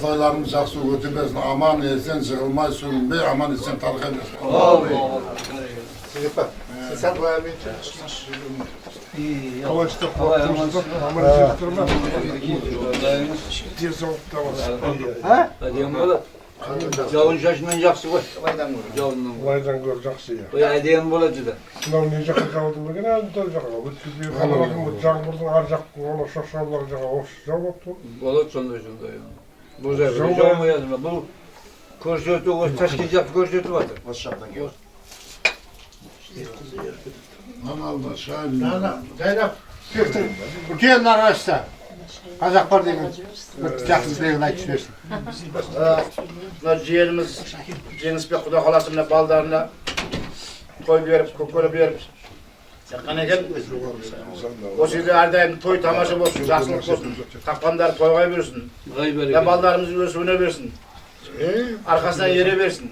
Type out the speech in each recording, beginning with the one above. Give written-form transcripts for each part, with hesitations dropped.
Тойларымыз жақсы өте берсін, аман есен жығылмай, сүрінбей, аман есен тарқай берсін. Қалай істеп қуаттыңыздар, аман есен ма? Денсаулықта болсын. Әдемі болады. Жауын шашыннан жақсы ғой. Жауыннан. Былайдан гөрі жақсы, иә. Ой, әдемі болады жүдә. Мынау не жаққа жауды екен, әлі жаққа. Өткізбей қалған жаңбырдың ар жақ, ана шошқалар жаққа осы жауып тұр. Болады сондай сондай. Бұл жай жаумай жатыр. Бұл көрсету, осы Ташкент жақты көрсетіп жатыр. Осы жақтан келіп. Алла, шай. Жайлап үлкен арашса қазақ бар деген бір жақсы тілегін айтып жіберсін. Мына жиеніміз Жеңісбек құда қаласа мына балдарына той беріп, көкөрі беріп жатқан екен. Осы жерде әрдайым той тамаша болсын, жақсылық болсын, таққандары тойға берсін, мына балдарымыз өсіп өне берсін, арқасына ере берсін,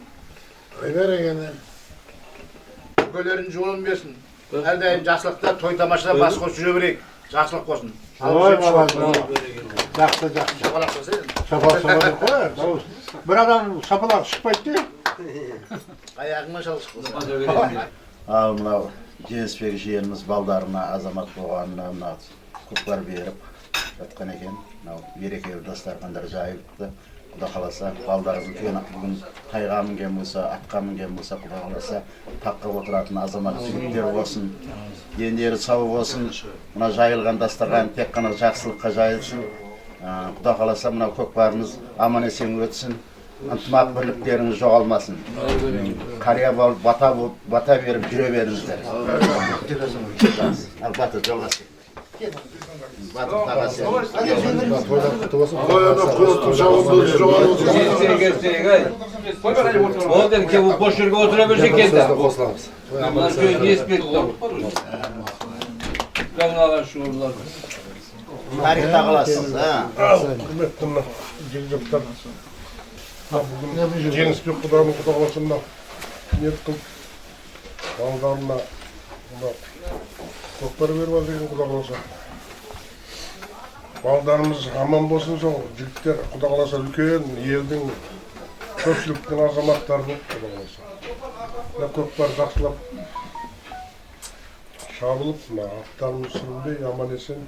көкелерінің жолын берсін. Әрдайым жақсылықта, той тамашада бас қосып жүре берейік, жақсылық болсын. Ой, жақсы, жақсы. Шапалақ болса енді. Шапалақ шапалақ қой. Бір адам шапалақ шықпайды де. Аяғыңмен шалқып болса. Ал мынау Жеңісбек жиеніміз балдарына азамат болғанына мына көкпар беріп жатқан екен. Мынау берекелі дастархандар жайылыпты. Құда қаласа балдарымыз үлкен бүгін тайға мінген болса, атқа мінген болса, құда қаласа таққа отыратын азамат жігіттер болсын, дендері сау болсын. Мына жайылған дастархан тек қана жақсылыққа жайылсын. Құда қаласа мынау көкпарымыз аман есен өтсін. Ынтымақ бірліктеріңіз жоғалмасын. Қария болып, бата болып, бата беріп жүре беріңіздер. Ал бата жалғас. Батыр тағасы. Болды енді, кеп бос жерге отыра берсек енді. Мына сөз естімедік. Тарихта қаласыз, а? Құрметті мына жігіттер. Бүгін Жеңісбек құданың құда қаласа мына ниет қылып балдарына мына көкпар беріп жатыр екен құда қаласа. Балдарымыз аман болсын, сол жігіттер құда қаласа үлкен елдің көпшіліктің азаматтары болып құда қаласа. Мына көкпар жақсылап шабылып, мына аттарымыз сүрінбей аман есен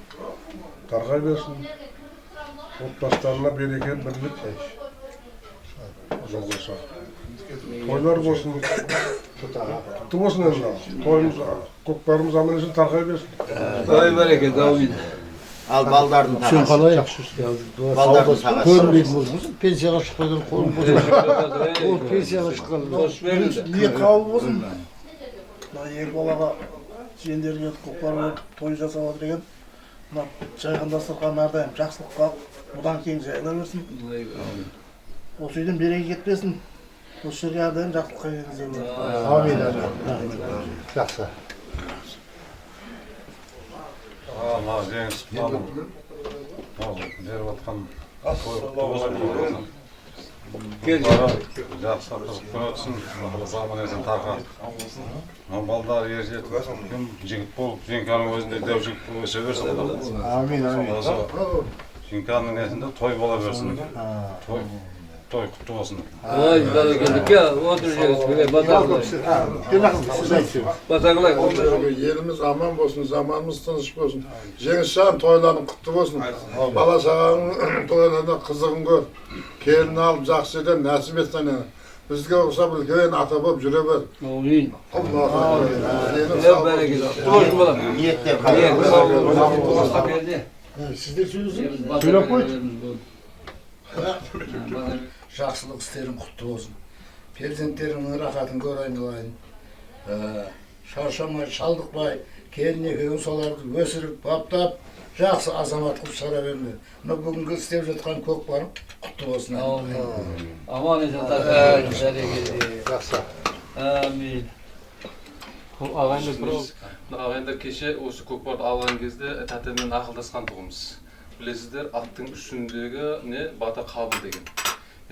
тарқай берсін. Отбасыларына береке, бірлік жолдаса. Тойлар болсын, құтты болсын енді. Тойымыз, көкпарымыз аман есен тарқай берсін. Ой, береке, әумин. Ал балдардың Сен тағасы. қалай? Балдардың тағасы. Көрінбейтін болсын. Пенсияға шықпаған қолым болсын. Ол пенсияға шыққан. Қосып беріңіз. Ниет қабыл болсын. Мына екі балаға жиендерге көкпар беріп той жасап жатыр екен. Мына жайған дастархан әрдайым жақсылыққа бұдан кейін жайыла берсін. Осы үйден береке кетпесін. Осы жерге әрдайым жақсылыққа келгеніңіздер. Әумин. Жақсы. Мына Жеңіс құданың беріп жатқан той құтты болсын. Жақсы қызық өтсін, аман есен тарқап. Мына балдар ер жетіп, үлкен жігіт болып, Жеңканың өзіндей дәу жігіт болып өсе берсін. Әумин, әумин. Осы Жеңканың несінде той бола берсін. Той құтты болсын. Ой, бәрекелді. Кел, отыр Жеңісбек, бата қылайық. Сіз айтсаңыз. Бата қылайық. Еліміз аман болсын, заманымыз тыныш болсын. Жеңісжан, тойларың құтты болсын. Бала шағаңның тойларына қызығын көр. Келін алып жақсы жерден нәсіп етсін. Бізге ұқсап үлкен ата болып жүре бер. Әумин. Аллаху. Бәрекелді. Құтты болсын балам. Ниеттер қабыл болсын. Сіздер сөйлесеңіз. Сөйлеп қойды. Жақсылық істерің құтты болсын. Перзенттеріңнің рахатын көр айналайын. Шаршамай, шалдықпай, келін екеуің соларды өсіріп, баптап, жақсы азамат қылып шығара беріңдер. Мына бүгінгі істеп жатқан көкпарың құтты болсын. Аман есен тарқай. Бәрекелді. Жақсы. Әмин. Ағайындар кеше осы көкпарды алған кезде тәтеммен ақылдасқан тұғынбыз. Білесіздер, аттың үстіндегі не бата қабыл деген.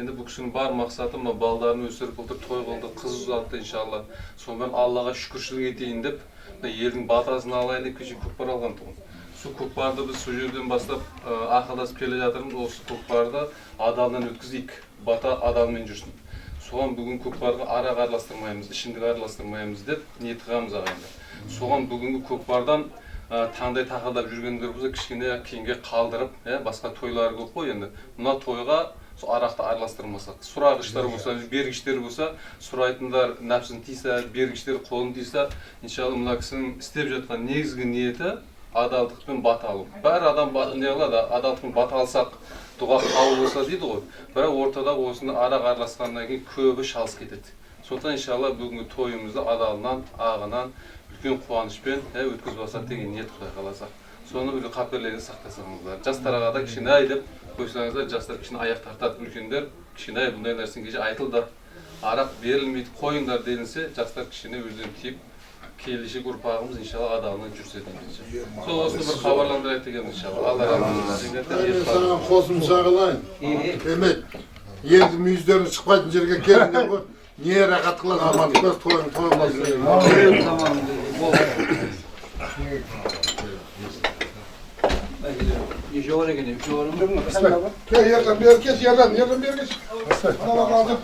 Енді бұл кісінің бар мақсаты мына балдарын өсіріп, былтыр той қылды, қыз ұзатты иншалла. Сонымен Аллаға шүкіршілік етейін деп, мына елдің батасын алайын деп кеше көкпар алған тұғын. Сол көкпарды біз сол жерден бастап ақылдасып келе жатырмыз. Осы көкпарды адалынан өткізейік, бата адалмен жүрсін. Соған бүгін көкпарға арақ араластырмаймыз, ішімдік араластырмаймыз деп ниет қыламыз, ағайындар. Соған бүгінгі көкпардан таңдай тақылдап жүргендер болса, кішкене кейінге қалдырып, басқа тойлары көп қой енді. Мына тойға сол арақты араластырмасақ, сұрағыштар болса, бергіштер болса, сұрайтындар нәпсін тиса, бергіштер қолын тиса, иншалла мына кісінің істеп жатқан негізгі ниеті адалдықпен бата алу. Бәрі адам не қылады, адалдықпен бата алсақ, дұға қабыл болса дейді ғой. Бірақ ортада осыны арақ араласқаннан кейін көбі шалыс кетеді. Сондықтан иншалла бүгінгі тойымызды адалынан, ағынан үлкен қуанышпен өткізіп алсақ деген ниет, Құдай қаласа. Соны бір қаперлеріңізді сақтасаңыздар. Жастарға да кішкене ай деп қойсаңыздар, жастар кішкене аяқ тартады, үлкендер кішкене бұндай нәрсені кеше айтылды. Арақ берілмейді, қойыңдар делінсе, жастар кішкене өздерін тиіп, келешек ұрпағымыз иншалла адалынан жүрсе дейміз. Сол осыны бір хабарландырайық деген иншалла. Алла разы болсын. Мен саған қосымша қылайын. Демек, енді мүйіздерің шықпайтын жерге келдіңдер ғой. Не рахат қылады, аман көз тойың той болсын. Неше бар екен, неше бар ма? Кел, Ерлан, бері кеш, Ерлан, Ерлан, бері кеш. Аналарды алды.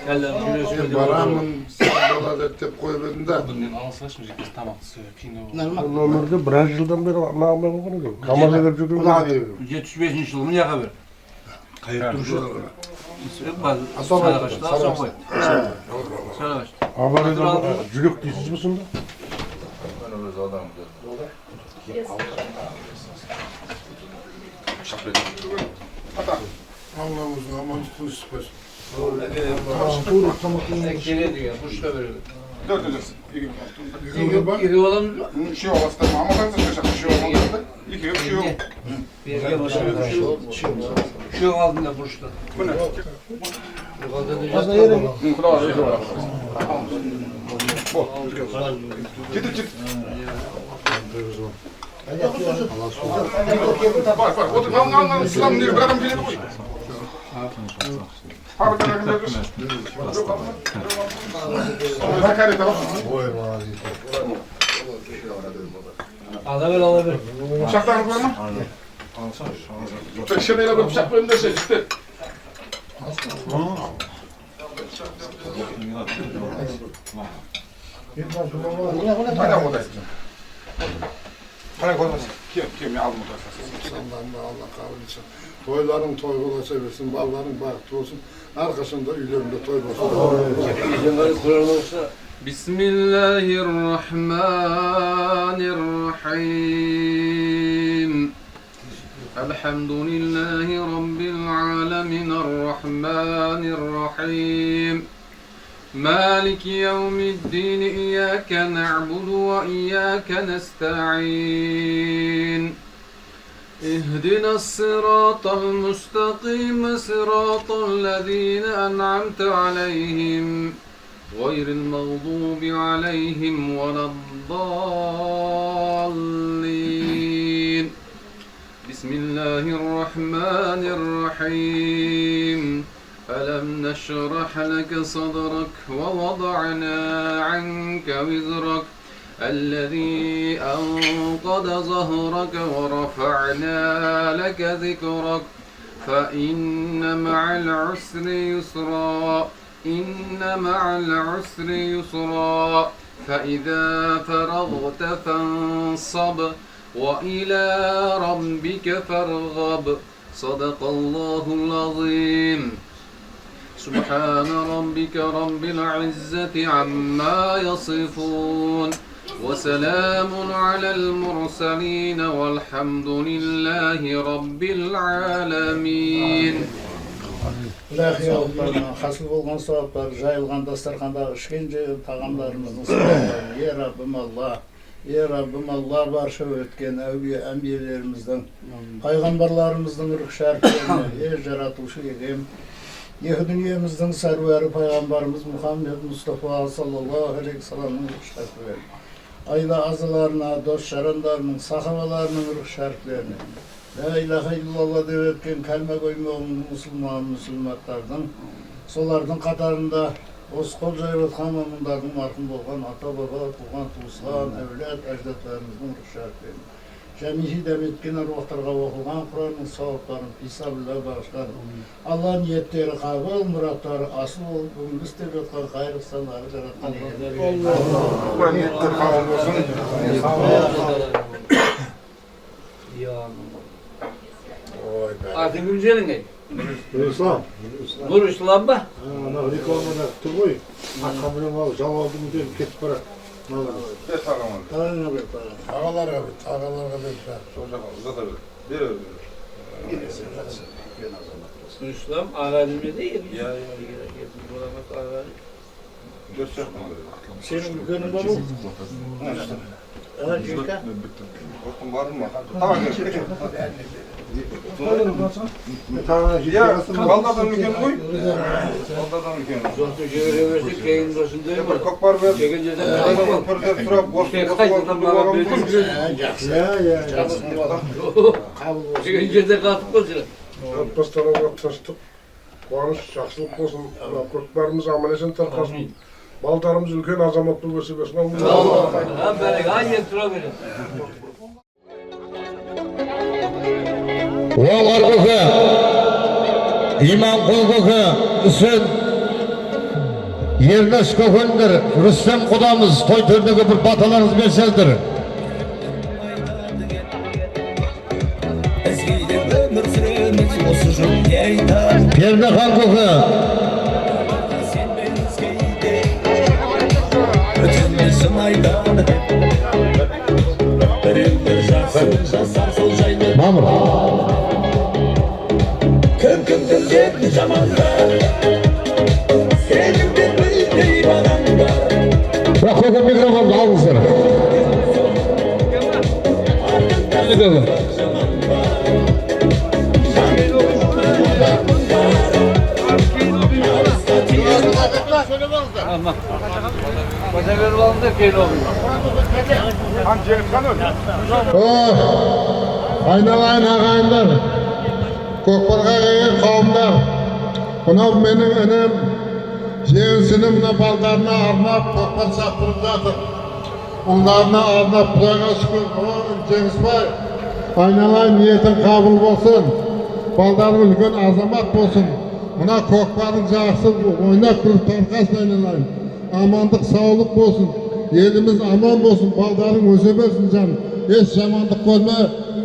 Мен барамын, сен болады деп қойып едім да. Мен алсашы, жеке тамақты кино. Бұл өмірде біраз жылдан бері маған болған екен. Намаз етіп жүрген. Құдаға беру. 75 жылы мына жаққа бер. Сарыағашта, Асанбай. Сарыағашта. Аварияда жүрек дейсіз бе сонда? Алла өзің аман тыныштық берсін. Келеді екен, бұрышқа береді. Екеуі бар. Екеу аламыз ба? Үшеу аласыздар ма? Амалдаңыздар, үшеу алыңыздар. Екеу, үшеу. Үшеу алдында бұрышта. Міне. Жетіп, жетіп. Бар, бар. Отыр, алың, алың, алың. Сылам, бір адам келеді ғой. Ала бер, ала бер. Пышақтарыңыз бар ма? Кішкенайлар бір пышақ беріңдерші, жігіттер. Қайда отырасың? Қалай отырасың? Кел, кел, мен алдым отырасың. Алла қабыл етсін. Тойларың той болса берсін, балаларың бақытты болсын. Әрқашанда үйлерінде той болсын. Bismillahirrahmanirrahim. Elhamdülillahi Rabbil alemin arrahmanirrahim. مالك يوم الدين إياك نعبد وإياك نستعين اهدنا الصراط المستقيم صراط الذين أنعمت عليهم غير المغضوب عليهم ولا الضالين بسم الله الرحمن الرحيم ألم نشرح لك صدرك ووضعنا عنك وزرك الذي أنقض ظهرك ورفعنا لك ذكرك فإن مع العسر يسرا إن مع العسر يسرا فإذا فرغت فانصب وإلى ربك فارغب صدق الله العظيم. سبحان ربك رب العزة عما يصفون وسلام على المرسلين والحمد لله رب العالمين. Ilahi hasıl bolған сауаптар, жайылған дастархандағы ішкен жеген тағамдарымыздың сауаптарын, е Раббым Алла, е Раббым Алла, барша өткен әулие әмбиелеріміздің, пайғамбарларымыздың рух шәріптеріне, е жаратушы егем, екі дүниеміздің сәруері пайғамбарымыз Мұхаммед Мұстафа саллаллаху алейхи вассаламның рух шәріптеріне, айла азаларына, дос жарандарының, сахабаларының рух шәріптеріне, Ла илаха иллалла деп өткен кәлме қоймаған мұсылман мұсылматтардың, солардың қатарында осы қол жайып отқан момындардың марқұм болған ата-баба, туған туысқан, әулет, әждаттарымыздың рух шәріптеріне, Жәмиси дәметкен аруақтарға оқылған Құранның сауаптарын писабілла бағыштады. Алла ниеттері қабыл, мұраттары асыл болып, бүгінгі істеп жатқан қайыр ықсандары жаратқан. Алла ниеттер қабыл болсын. Атың кім сенің ей? Нұрислам. Нұрислам ба? Ана рекламада тұр ғой. Атқа мініп алып, жау алдым деп кетіп барады. Ағаларға бер, ағаларға бер. Сол жаққа ұзата бер. Бер, бер. Нұрислам аға неме дейді? Иә, иә. Төрт жақты. Сенің үлкенің ба бұл? Ана жігітке? Оттың барын ма? Табан кел. Иә, Балдардан үлкен ғой. Балдардан үлкен. Соқты жібере берсе, кейін болсын деймін. Бір көкпар бер. Деген жерден Бір деп сұрап, осы Жақсы. Иә, иә. Қабыл болсын. Деген жерде қатып қойсын. Отбасыларға тыныштық, қуаныш, жақсылық болсын. Мына көкпарымыз аман есен тарқасын. Балдарымыз үлкен азамат болып өсе берсін. Ha, бәрек, ай, енді тұра береді. Оғар көке, Иманқұл көке, Үсен, Ернаш көкендер, Рүстем құдамыз, той төріндегі бір баталарыңыз берсеңдер. Пернехан көке, Мамыр. Кім кімді деп жамандар, сенің де білдей балаң бар. Бірақ көке микрофонды алыңыздар. Көке. Бата беріп алыңдар, кейін оқиын. Айналайын ағайындар, көкпарға келген қауымдар, мынау менің інім, жеңісінің мына балдарына арнап көкпар шаптырып жатыр. Ұлдарына арнап Құдайға шүкір, Жеңісбай, айналайын ниетің қабыл болсын, балдарың үлкен азамат болсын. Мына көкпардың жақсы ойнап күліп тарқасын айналайын. Амандық саулық болсын, еліміз аман болсын, балдарың өсе берсін жаным. Еш жамандық көрме,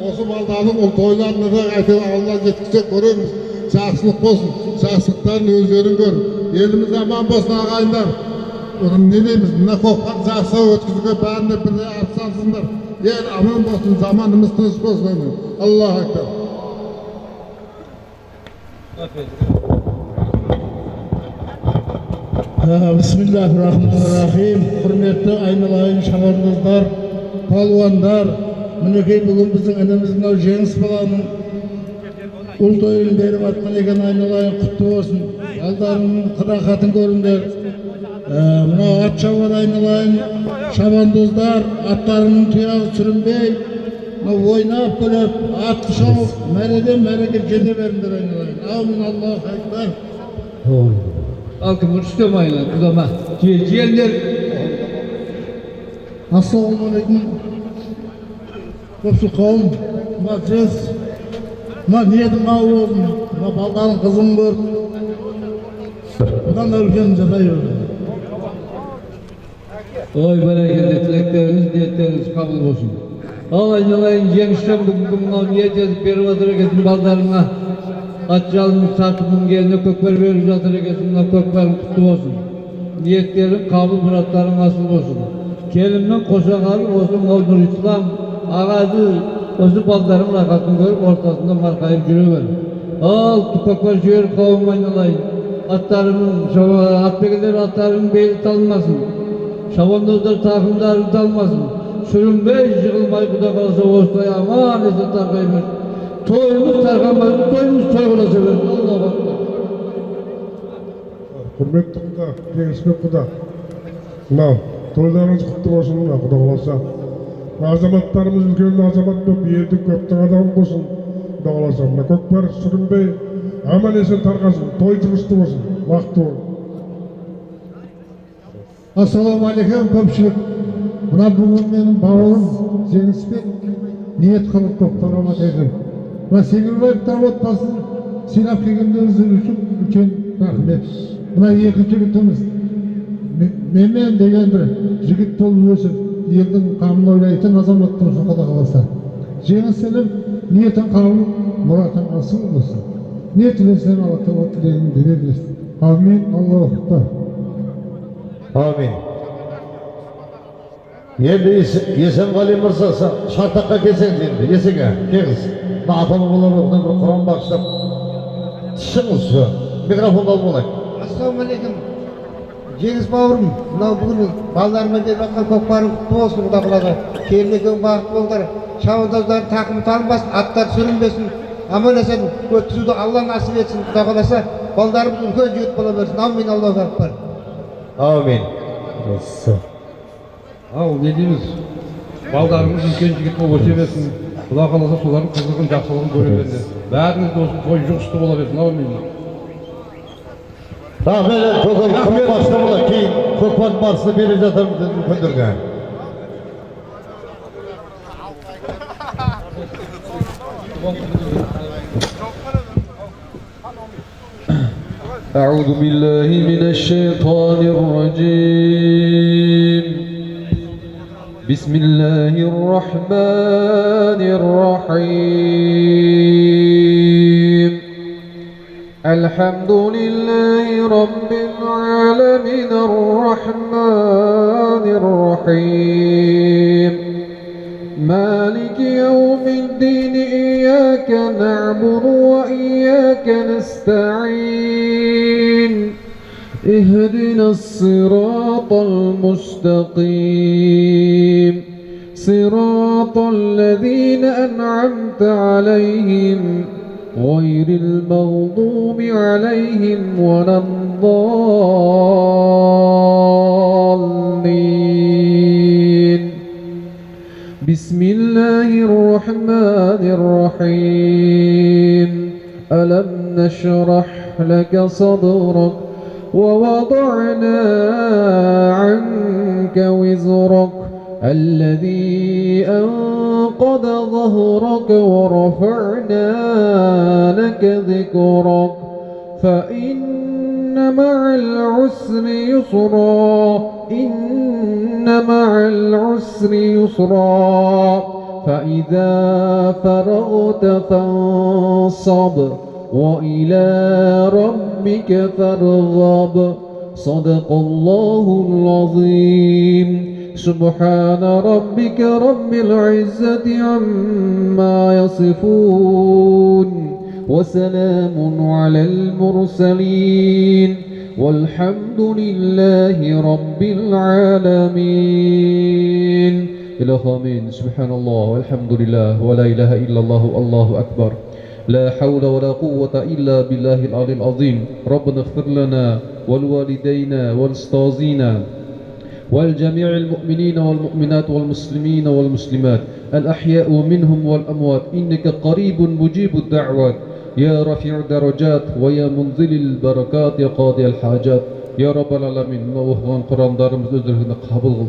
осы балдардың ұл тойларын ырық әйтеуір Алла жеткізсе көреміз. Жақсылық болсын, жақсылықтарын өздерің көр. Еліміз аман болсын ағайындар. Не дейміз, мына көкпар жақсы өткізуге бәріне бірге атсалысыңдар. Ел аман болсын, заманымыз тыныш болсын. Аллаху акбар. Бисмиллахиррахманиррахим. Құрметті айналайын шабандоздар, палуандар, мінекей бүгін біздің ініміз мынау Жеңіс баланың ұл тойын беріп жатқан екен, айналайын құтты болсын. Алдарының рахатын көріңдер. Мынау ат шабар айналайын шабандоздар, аттарының тұяғы сүрінбей, мынау ойнап күліп, ат шауып, мәреден мәреге жете беріңдер айналайын. Аумин, Аллаху акбар. Алкым Рүстем айналайын, құдама. Жиендер. Ассалаумағалейкум. Көпшілік қауым, мына жез, мына ниетің қабыл болсын, мына балдарың қызын көріп, бұдан да үлкен жасай берсін. Ой, бәрекелді, тілектеріңіз, ниеттеріңіз қабыл болсын. Ал айналайын Жеңісжан бүгінгі мынау ниет етіп беріп жатыр екенсің балдарыңа. Ат жалын тартып мінгеніне көкпар беріп жатыр екенсің, мына көкпарың құтты болсын. Ниеттерің қабыл, мұраттарың асыл болсын. Келінмен қосағалы осы мынау Нұрислам ағады, осы балдарың рахатын көріп, ортасында марқайып жүре бер. Ал көкпар жүйер қауым айналайын. Аттарының, атбегілер аттарының белі талмасын. Шабандоздар тақымдары талмасын. Сүрінбей, жығылмай Құда қаласа осылай аман есен тарқай берсін. Тойымыз тарқамасын, тойымыз той бола берсін. Аллаху акбар. Құрметті құда, Жеңісбек құда, мынау тойларыңыз құтты болсын, мына Құда қаласа. Азаматтарымыз үлкен азамат болып, елдің көптің адамы болсын, Құда қаласа. Мына көкпар сүрінбей, аман есен тарқасын, той жұғысты болсын, бақытты бол. Ассалаумағалейкум көпшілік. Мына бүгін менің бауырым Жеңісбек Ниет қылып көкпар алады екен. Мына Сеңгірбаевтар отбасын сыйлап келгендеріңіз үшін үлкен рахмет. Мына екі жігітіміз менмен деген бір жігіт болып өсіп, елдің қамын ойлайтын азамат болсын, Құда қаласа. Жеңіс інім, ниетің қабыл, мұратың асыл болсын. Не тілесең, Алла Тағала тілегіңді бере берсін. Әмин, Аллаху акбар. Әмин. Енді Есенғали мырза, шартаққа келсеңіз енді, Есеке, келіңіз. Мына ата бабалар рухына бір Құран бағыштап шығыңыз, микрофонды алып алайық. Ассалаумағалейкум. Жеңіс бауырым, мынау бүгін балаларыма беріп жатқан көкпарың құтты болсын, Құда қаласа. Келін екеуің бақытты болыңдар. Шабандоздардың тақымы талынбасын, аттар сүрінбесін, аман есен өткізуді Алла нәсіп етсін, Құда қаласа. Балдарымыз үлкен жігіт бола берсін. Әумин, Аллаху акбар. Әумин. Ал не дейміз, балдарымыз үлкен жігіт болып өсе берсін, Құда қаласа солардың қызығын, жақсылығын көре беріңдер. Бәріңіз де осы той жұғысты бола берсін. Әумин. Рахмет, көкпар басты болады, кейін көкпар барысына бере жатармыз енді үлкендерге. أعوذ بالله من الشيطان الرجيم. بسم الله الرحمن الرحيم. الحمد لله رب العالمين الرحمن الرحيم مالك يوم الدين إياك نعبد وإياك نستعين اهدنا الصراط المستقيم صراط الذين أنعمت عليهم غير المغضوب عليهم ولا الضالين. بسم الله الرحمن الرحيم. ألم نشرح لك صدرك ووضعنا عنك وزرك الذي أنقض ظهرك ورفعنا لك ذكرك فإن مع العسر يسرا إن مع العسر يسرا فإذا فرغت فانصب وإلى ربك فارغب. صدق الله العظيم. سبحان ربك رب العزة عما يصفون وسلام على المرسلين والحمد لله رب العالمين. إلى آمين. سبحان الله والحمد لله ولا إله إلا الله الله أكبر لا حول ولا قوة إلا بالله العلي العظيم. ربنا اغفر لنا والوالدينا والأستاذين والجميع المؤمنين والمؤمنات والمسلمين والمسلمات الأحياء منهم والأموات إنك قريب مجيب الدعوات يا رفيع الدرجات ويا منزل البركات يا قاضي الحاجات يا رب العالمين. Мына оқыған Құрандарымыз өздеріңе қабыл қыл.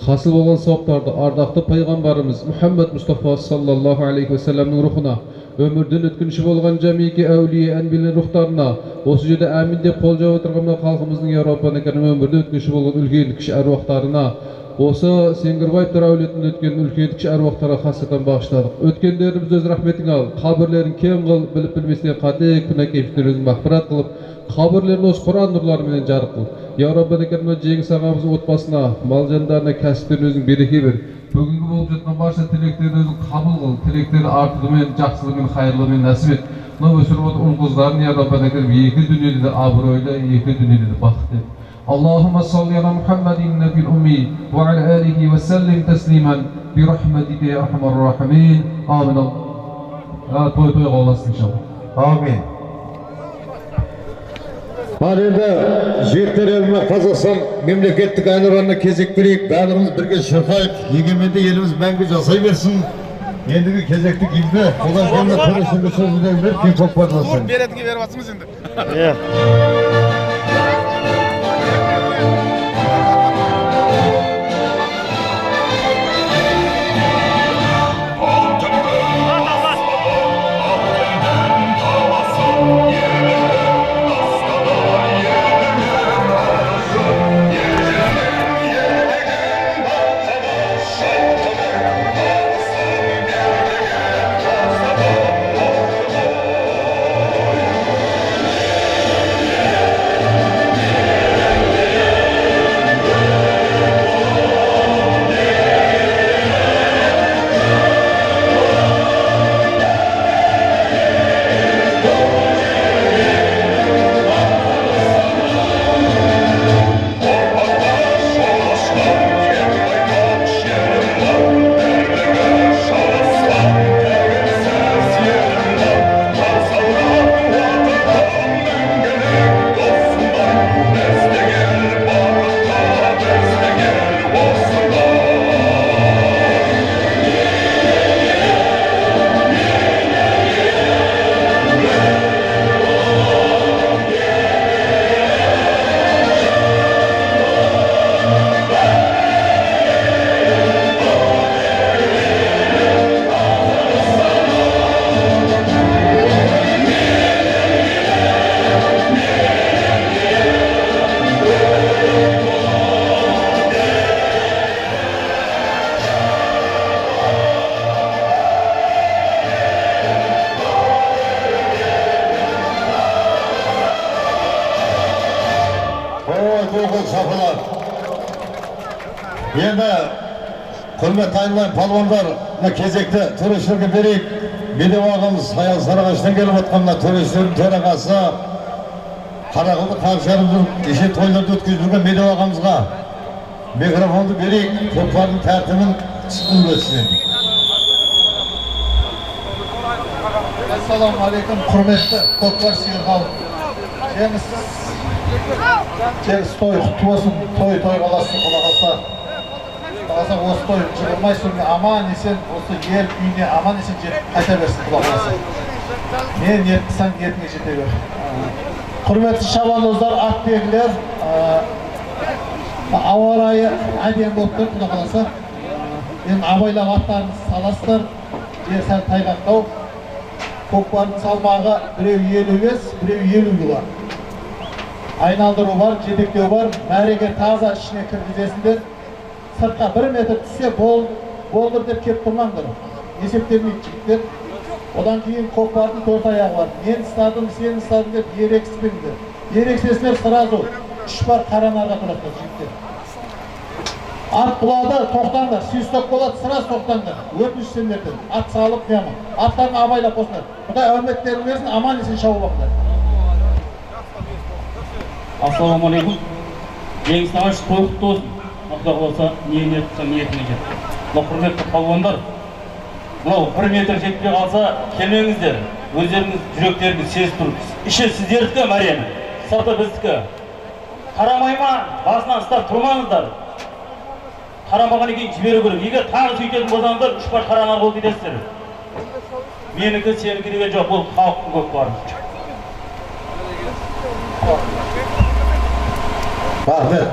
Хасыл болған сауаптарды ардақты пайғамбарымыз Мұхаммед Мұстафа саллаллаху алейхи уассаламның рухына, өмірден өткінші болған жәмиеке әулие әнбиелер рухтарына, осы жерде әмин деп қол жауып отырған мына халқымыздың я Раббана кәрім өмірден өткінші болған үлкен кіші әруақтарына, осы Сеңгірбаевтар әулетінен өткен үлкен кіші әруақтарға хасатан бағыштадық. Өткендерімізді өз рахметіңе ал, қабірлерін кең қыл, біліп білместен қате күнә кемшіліктерін өзің мағфират қылып, қабірлерін осы Құран нұрларыменен жарық қыл. Я Раббана кәрім Жеңіс ағамыздың отбасына, мал жандарына, кәсіптеріне өзің береке бер. Бүгінгі болып жатқан барша тілектерін өзің қабыл қыл, тілектері артығымен, жақсылығымен, хайырлығымен нәсіп ет. Мына өсіріп отырған ұл қыздарын я Раббана кәрім екі дүниеде де абыройлы, екі дүниеде де бақытты ет. اللهم صل على محمد النبي الأمي وعلى آله وسلم تسليما برحمتك يا أرحم الراحمين. آمين. Той тойға ұласын иншалла. Амин. Ал енді жігіттер еліме Қазақстан мемлекеттік әнұранына кезек берейік. Барлығымыз бірге шырқайық. Егеменді еліміз мәңгі жасай берсін. Ендігі кезекті гимні одан кейін төрешіге сөз беріп кейін көкпарласын. Беретінге беріп жатсыңыз енді. Енді құрметті айналайын палуандар, мына кезекті төрешілерге берейік. Медеу ағамыз Саян Сарыағаштан келіп отқан мына төрешілердің төрағасы, Қарақылды қақ жарып неше тойларды өткізіп жүрген Медеу ағамызға микрофонды берейік, көкпардың тәртібін түсіндіріп өтсін енді. Ассалаумағалейкум, құрметті көкпар сүйер халық. Жеңіс, жеңіс, той құтты болсын, той той қаласын, құда қалса. Құда қалса, осы той жығылмай сүрінбей аман есен осы ел үйіне аман есен жетіп қайта берсін, құда қаласа. Не ниет қылсаң, ниетіңе жете бер. Құрметті шабандоздар, атбегілер, ауа райы әдемі болып тұр, құда қаласа. Енді абайлап аттарыңызды саласыздар, жер сәл тайғақтау. Көкпардың салмағы біреу 55, біреу 50 кило. Айналдыру бар, жетектеу бар, мәреге таза ішіне кіргізесіңдер. Сыртқа 1 метр түссе болдыр деп кеп тұрмаңдар. Есептелмейді жігіттер. Одан кейін көкпардың 4 аяғы бар. Мен ұстадым, сен ұстадың деп ерегіспеңдер. Ерегісесіңдер, сразу 3 бар қара нарға тұрасыңдар жігіттер. Ат құлады, тоқтаңдар, свисток болады, сразу тоқтаңдар. Өтініш сендерден. Ат салып неғма. Аттарын абайлап қосыңдар. Құдай әуметтерін берсін, аман есен шауып алыңдар. Ассалаумағалейкум. Жеңіс ағаш, той құтты болсын. Құдай қаласа, не ниет қылсаң, ниетіңе жет. Мына құрметті палуандар, мынау 1 метр жетпей қалса, келмеңіздер. Өздеріңіз жүректеріңіз сезіп тұр. Іші сіздердікі мәрені, сырты біздікі. Қарамай ма, басынан ұстап тұрмаңыздар. Қарамағаннан кейін жіберу керек. Егер тағы сөйтетін болсаңыздар, 3 бар қара нар болып кетесіздер. Менікі, сенікі деген жоқ, бұл халықтың көкпары. Рахмет.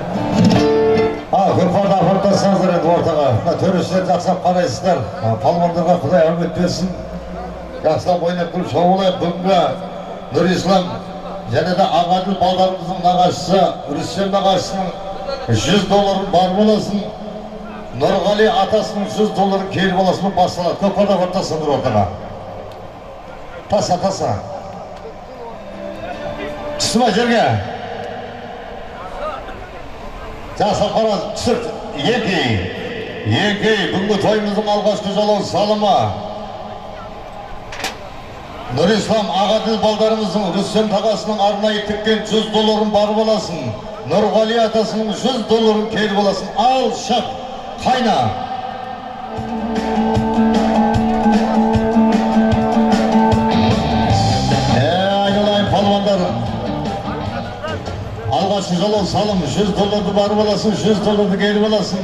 Көкпарды апарып тастаңыздар енді ортаға. Мына төрешілер жақсылап қарайсыздар. Палуандарға Құдай әумет берсін. Жақсылап ойнап күліп шауып. Бүгінгі Нұрислам және де Ағаділ балдарымыздың нағашысы, Рүстем нағашысының 100 долларын барып аласың. Нұрғали атасының 100 долларын келіп аласың, басталады. Көкпарды апарып тастаңдар ортаға. Таса, таса. Түсті ма жерге? Жақсылап қара, түсір. Еңкей, еңкей, бүгінгі тойымыздың алғашқы жалау салымы. Нұрислам Ағаділ балдарымыздың Рүстем тағасының арнайы тіккен 100 долларын барып аласың. Нұрғали атасының 100 долларын келіп аласың. Ал, шап, қайна. Айналайын палуандар. Алғашқы жалау салым, 100 долларды барып аласың, 100 долларды келіп аласың.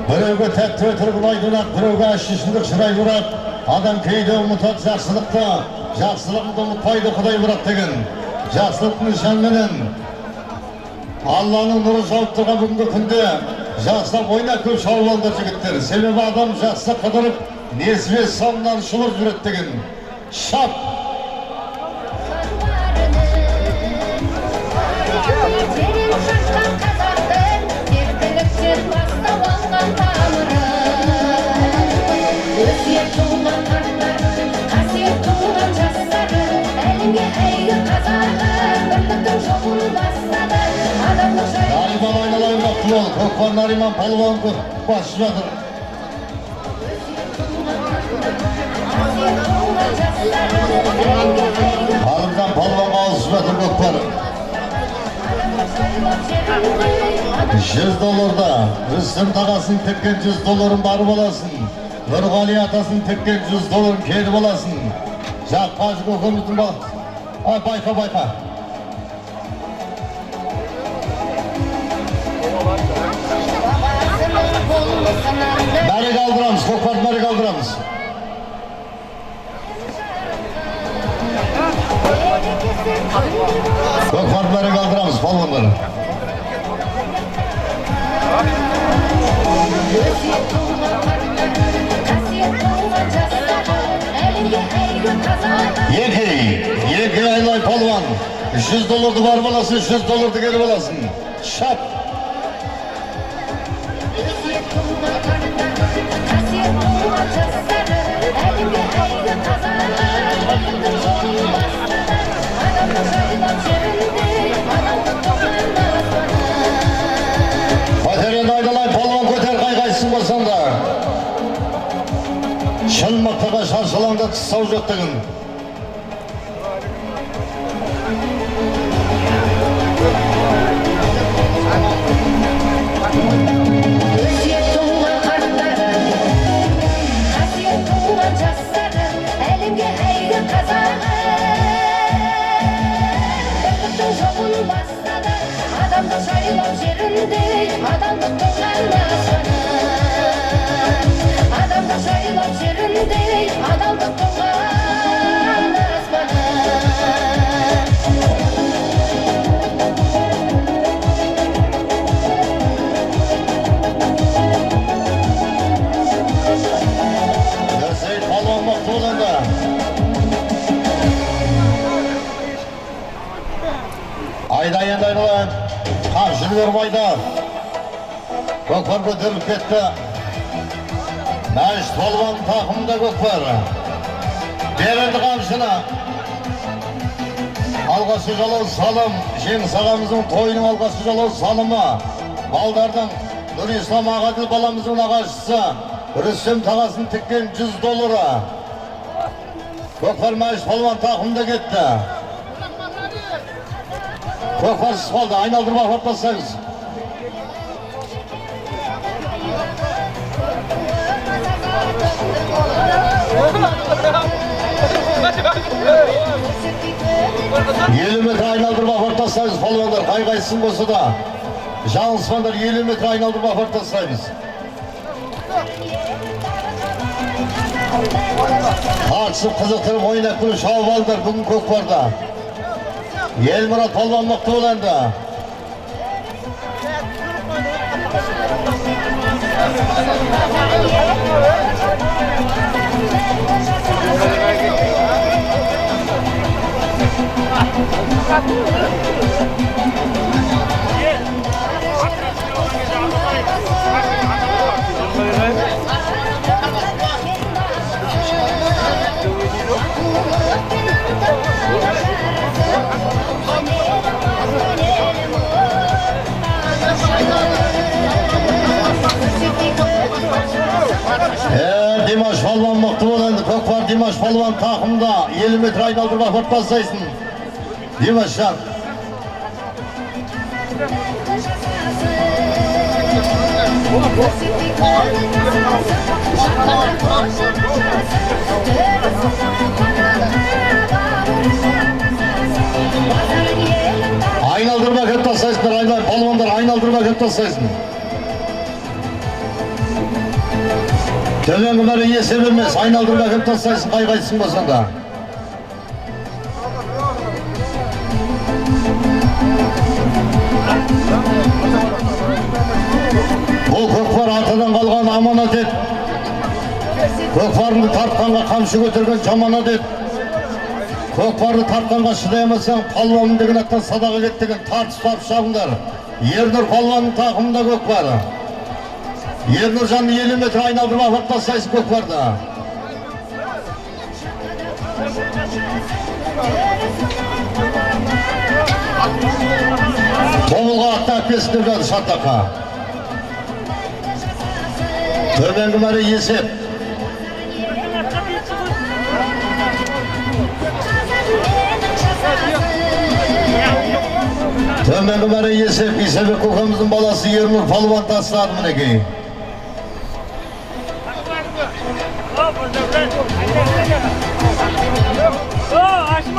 Біреуге тәтті өтірік ұнайды бірақ, біреуге ащы шындық шырай бұрады. Адам кейде ұмытады жақсылықты, жақсылығыңды ұмытпайды Құдай бірақ деген. Жақсылықтың нышанменен Алланың нұры жауып тұрған бүгінгі күнде жақсылап ойнап көп шауып алыңдар жігіттер. Себебі адам жақсы қыдырып, несібе соңынан шұбырып жүреді деген. Шап! Терең шашқан қазақтың еркініктен бастау алған тамыры. Өсиет туған қарттар, қасиет туған жастары, әлемге әйгілі қазағы, бірліктің жолын бастады. Адамдық жай. Нариман айналайын бақытты бол. Көкпар Нариман палуан басып жатыр. Ғалымжан палуанға ауысып жатыр көкпар. 100 долларда Рүстем тағасының тіккен 100 долларын барып аласың. Нұрғали атасының тіккен 100 долларын келіп аласың. Жақпажы көкеміздің байқа, байқа. Мәреге алдырамыз, көкпарды мәреге алдырамыз. Көкпарды мәреге алдырамыз, палуандар. Еңкей, еңкей айлай палуан. 100 долларды барып аласың, 100 долларды келіп аласың. Шап! Пәтеренді айдалай. Ешқандай шаршы алаңда тыс жоқ деген. Өсиет туған қарттары, қасиет туған жастары, әлемге әйгілі қазағы. Бірліктің жолын бастады, адамдық жайлау жерінде, адамдық туған аспаны. Адамдық жайлау жерінде, адамдық туған аспаны. Нұрсейіт палуан мықты бол енді. Айда енді, айналайын. Қамшыны беріп айда. Көкпар көтеріліп кетті. Мәжит палуан тақымында көкпар. Бер енді қамшыны. Алғашқы жалау салым, Жеңіс ағамыздың тойының алғашқы жалау салымы. Балдардың Нұрислам Ағаділ баламыздың нағашысы Рүстем тағасын тіккен 100 доллары. Көкпар Мәжит палуан тақымында кетті. Көкпарсыз қалды, айналдырып апарып тастаңыз. 50 метр айналдырып апарып тастаймыз, палуандар, қай қайсысын болса да. Жаңылыспаңдар, 50 метр айналдырып апарып тастаймыз. Тартысып, қызықтырып, ойнап күліп шауып алыңдар бүгін көкпарда. Елмұрат палуан мықты бол енді. Димаш палуан мықты бол енді. Көкпар Димаш палуан тақымда 50 метр айналдырып апарып тастайсың. Димаш жан. Айналдырып әкеліп тастайсыңдар, айналайын, палуандар, айналдырып әкеліп тастайсың. Төменгі мәре есеп емес, айналдырып әкеліп тастайсың, қай қайсың болсаң да. Бұл көкпар атадан қалған аманат ет. Көкпарыңды тартқанға қамшы көтерген жаман ет. Көкпарды тартқанға шыдай алмасаң, палуанмын деген аттан садаға кет деген, тартыс тартып шабыңдар. Ернұр палуанның тақымында көкпар. Ернұржанды 50 метр айналдырып апарып тастайсың көкпарды. Тобылға атты әкелсін деп жатыр Шартаққа. Төменгі мәре есеп. Төменгі мәре есеп, Исабек көкеміздің баласы Ернұр палуан тастады мінекей.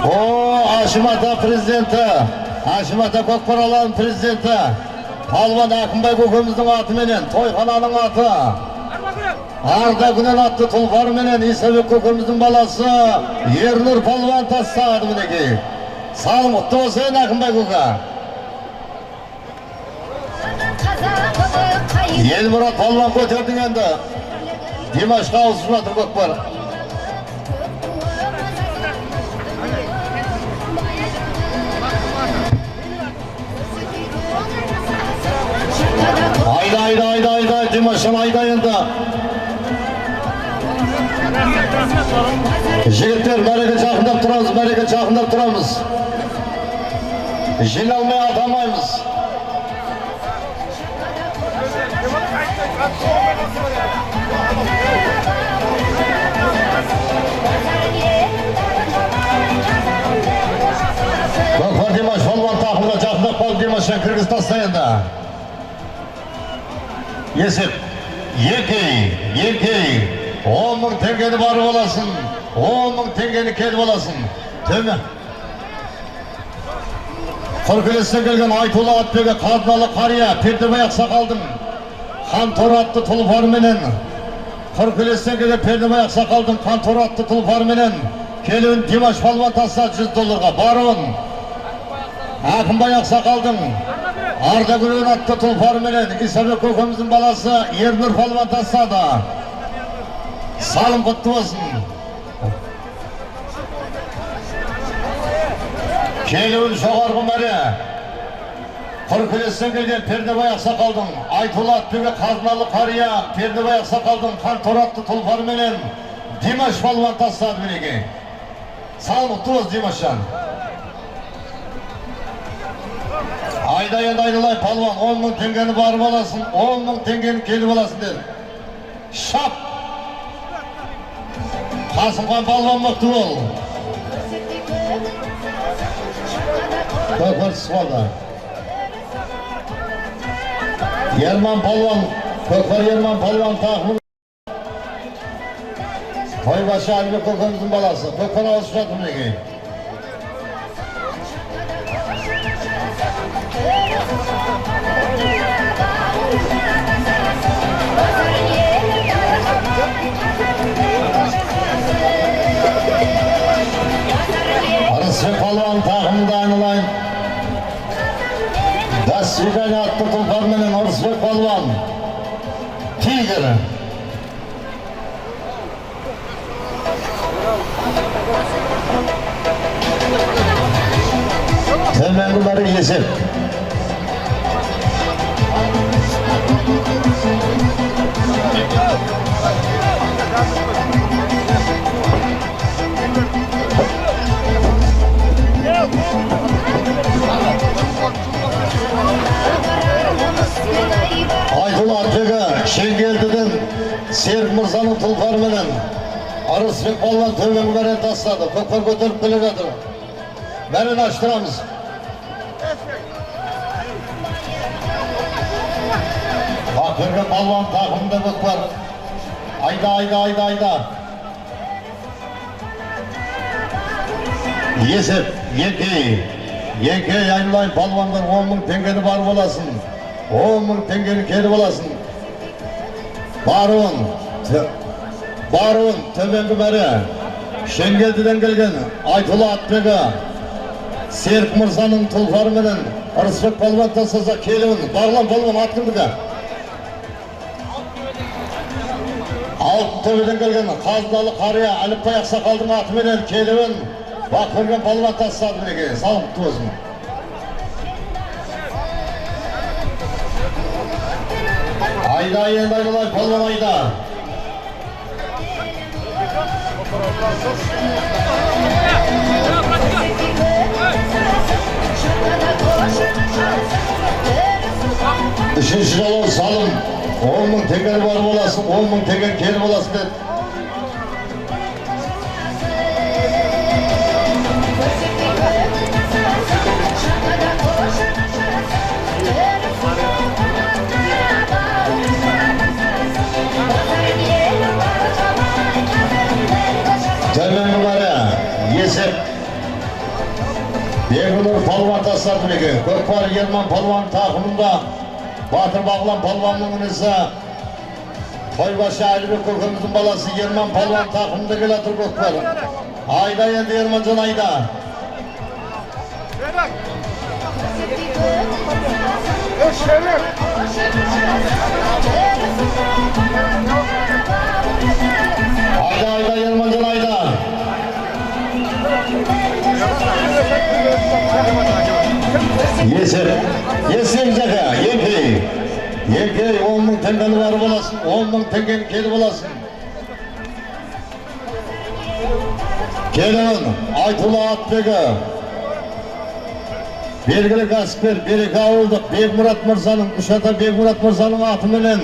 О, Ашым ата президенті, Ашым ата көкпар алаңының президенті, палуан Әкімбай көкеміздің атыменен, тойхананың аты. Арда күнен атты тұлпарменен Исабек көкеміздің баласы Ернұр палуан тастады мінекей. Салым құтты болсын, Әкімбай көке. Елмұрат палуан көтердің енді. Димашқа ауысып жатыр көкпар. Айда, айда, айда, айда, Димашан айда енді. Жігіттер, мәреге жақындап тұрамыз, мәреге жақындап тұрамыз. Жиналмай атамаймыз. Димашжан, кіргізіп таста енді. Есеп. Екі, екі, 10 000 теңгені барып аласың, 10 000 теңгені келіп аласың. Төмен. Қыркелестен келген Айтулы атбегі Қазыналы қария Пердебай ақсақалдың Хан атты тұлпарыменен, Қыркелестен келген Пердебай ақсақалдың Хан атты тұлпарыменен келуін Димаш палуан тастады 100 долларға. Баруын Әкімбай ақсақалдың Ардагүлен атты тұлпарыменен Исабек көкеміздің баласы Ернұр палуан тастады. Салым құтты болсын. Келуін жоғарғы мәре. Қыркелестен келген Пердебай ақсақалдың Айтулы атбегі Қазыналы қария Пердебай ақсақалдың Хан атты тұлпарыменен Димаш палуан тастады, мінекей. Салым құтты болсын, Димашжан. Айда енді, айдалай палуан, 10 000 теңгені барып аласың, 10 000 теңгені келіп аласың деді. Шап! Қасымхан палуан, мықты бол. Көкпар түсіп қалды. Ерман палуан, Көкпар Ерман палуан тақымы. Тойбашы Әлібек көкеміздің баласы. Көкпар ауысып жатыр, мінекей. Арысбек палуан тақымында, айналайын. До свидания атты тұлпарменен Ырысбек палуан. Тигр. Төменгі мәре, есеп. Айтулы атбегі Шеңгелдіден Серік Мырзаның тұлпарыменен Арысбек палуан төменгі мәрені тастады. Көкпар көтеріп келе жатыр. Мәрені аштырамыз. Ақберген палуан тақымында көкпар. Айда, айда, айда, айда. Есеп, екі, екі, айналайын палуандар, 10 000 теңгені барып аласың. 10 000 теңгені келіп аласың. Баруын, баруын төменгі мәре. Шеңгелдіден келген Айтулы атбегі Серік Мырзаның тұлпарыменен Ырысбек палуан тастаса, келуін. Бағлан палуан, ат кімдікі? Алтын келген Қазыналы қария Әліпбай ақсақалдың атыменен келуін Бақберген палуан тастады, мінекей. Салым құтты болсын. Айда енді, айдалай палуан, айда. Үшінші жолы, салым, 10 000 теңгені барып аласың, 10 000 теңгені келіп аласың деді. Төменгі мәре, есеп. Бегінұр палуан тастады, мінекей. Көкпар Ерман палуан тақымында Батыр Бағлан палуанның інісі Тойбашы Әлібек көкеміздің баласы Ерман палуан тақымында келе жатыр көкпар. Айда енді, Ерманжан, айда. Айда, айда, Ерманжан, айда. Есеп, есеп жақа, екі, екі, 10 000 теңгені барып аласың, 10 000 теңгені келіп аласың. Келін, Айтулы атбегі, белгілі кәсіпкер Береке ауылдық Бекмұрат мырзаның, үш ата Бекмұрат мырзаның атыменен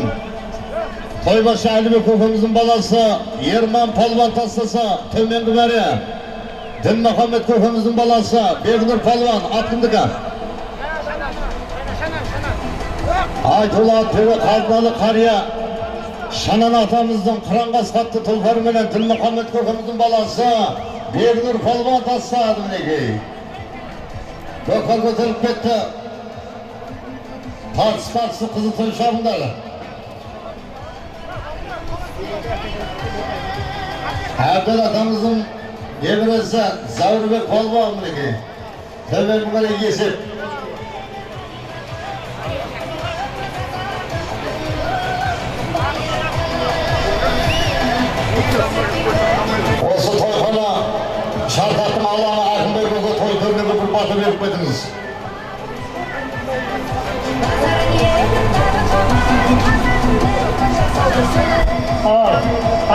Тойбашы Әлібек көкеміздің баласы Ерман палуан тастаса, төменгі мәре. Дінмұхаммед көкеміздің баласы Бекнұр палуан, ат кімдікі? Айтулы атбегі Қазыналы қария Шанан атамыздың Қыран қасқа тұлпарыменен Ділмұхаммед көкеміздің баласы Бекнұр палуан тастады, мінекей. Көкпар көтеріліп кетті. Тартыс, тартысы қызыл тын шабыңдар. Әбділ атамыздың немересі Зәуірбек палуан, мінекей. Төменгі қарай есеп. Осы тойхана Шартақтың алаңы Әкімбек көке, той төріне бір бата беріп қойдыңыз. Ал,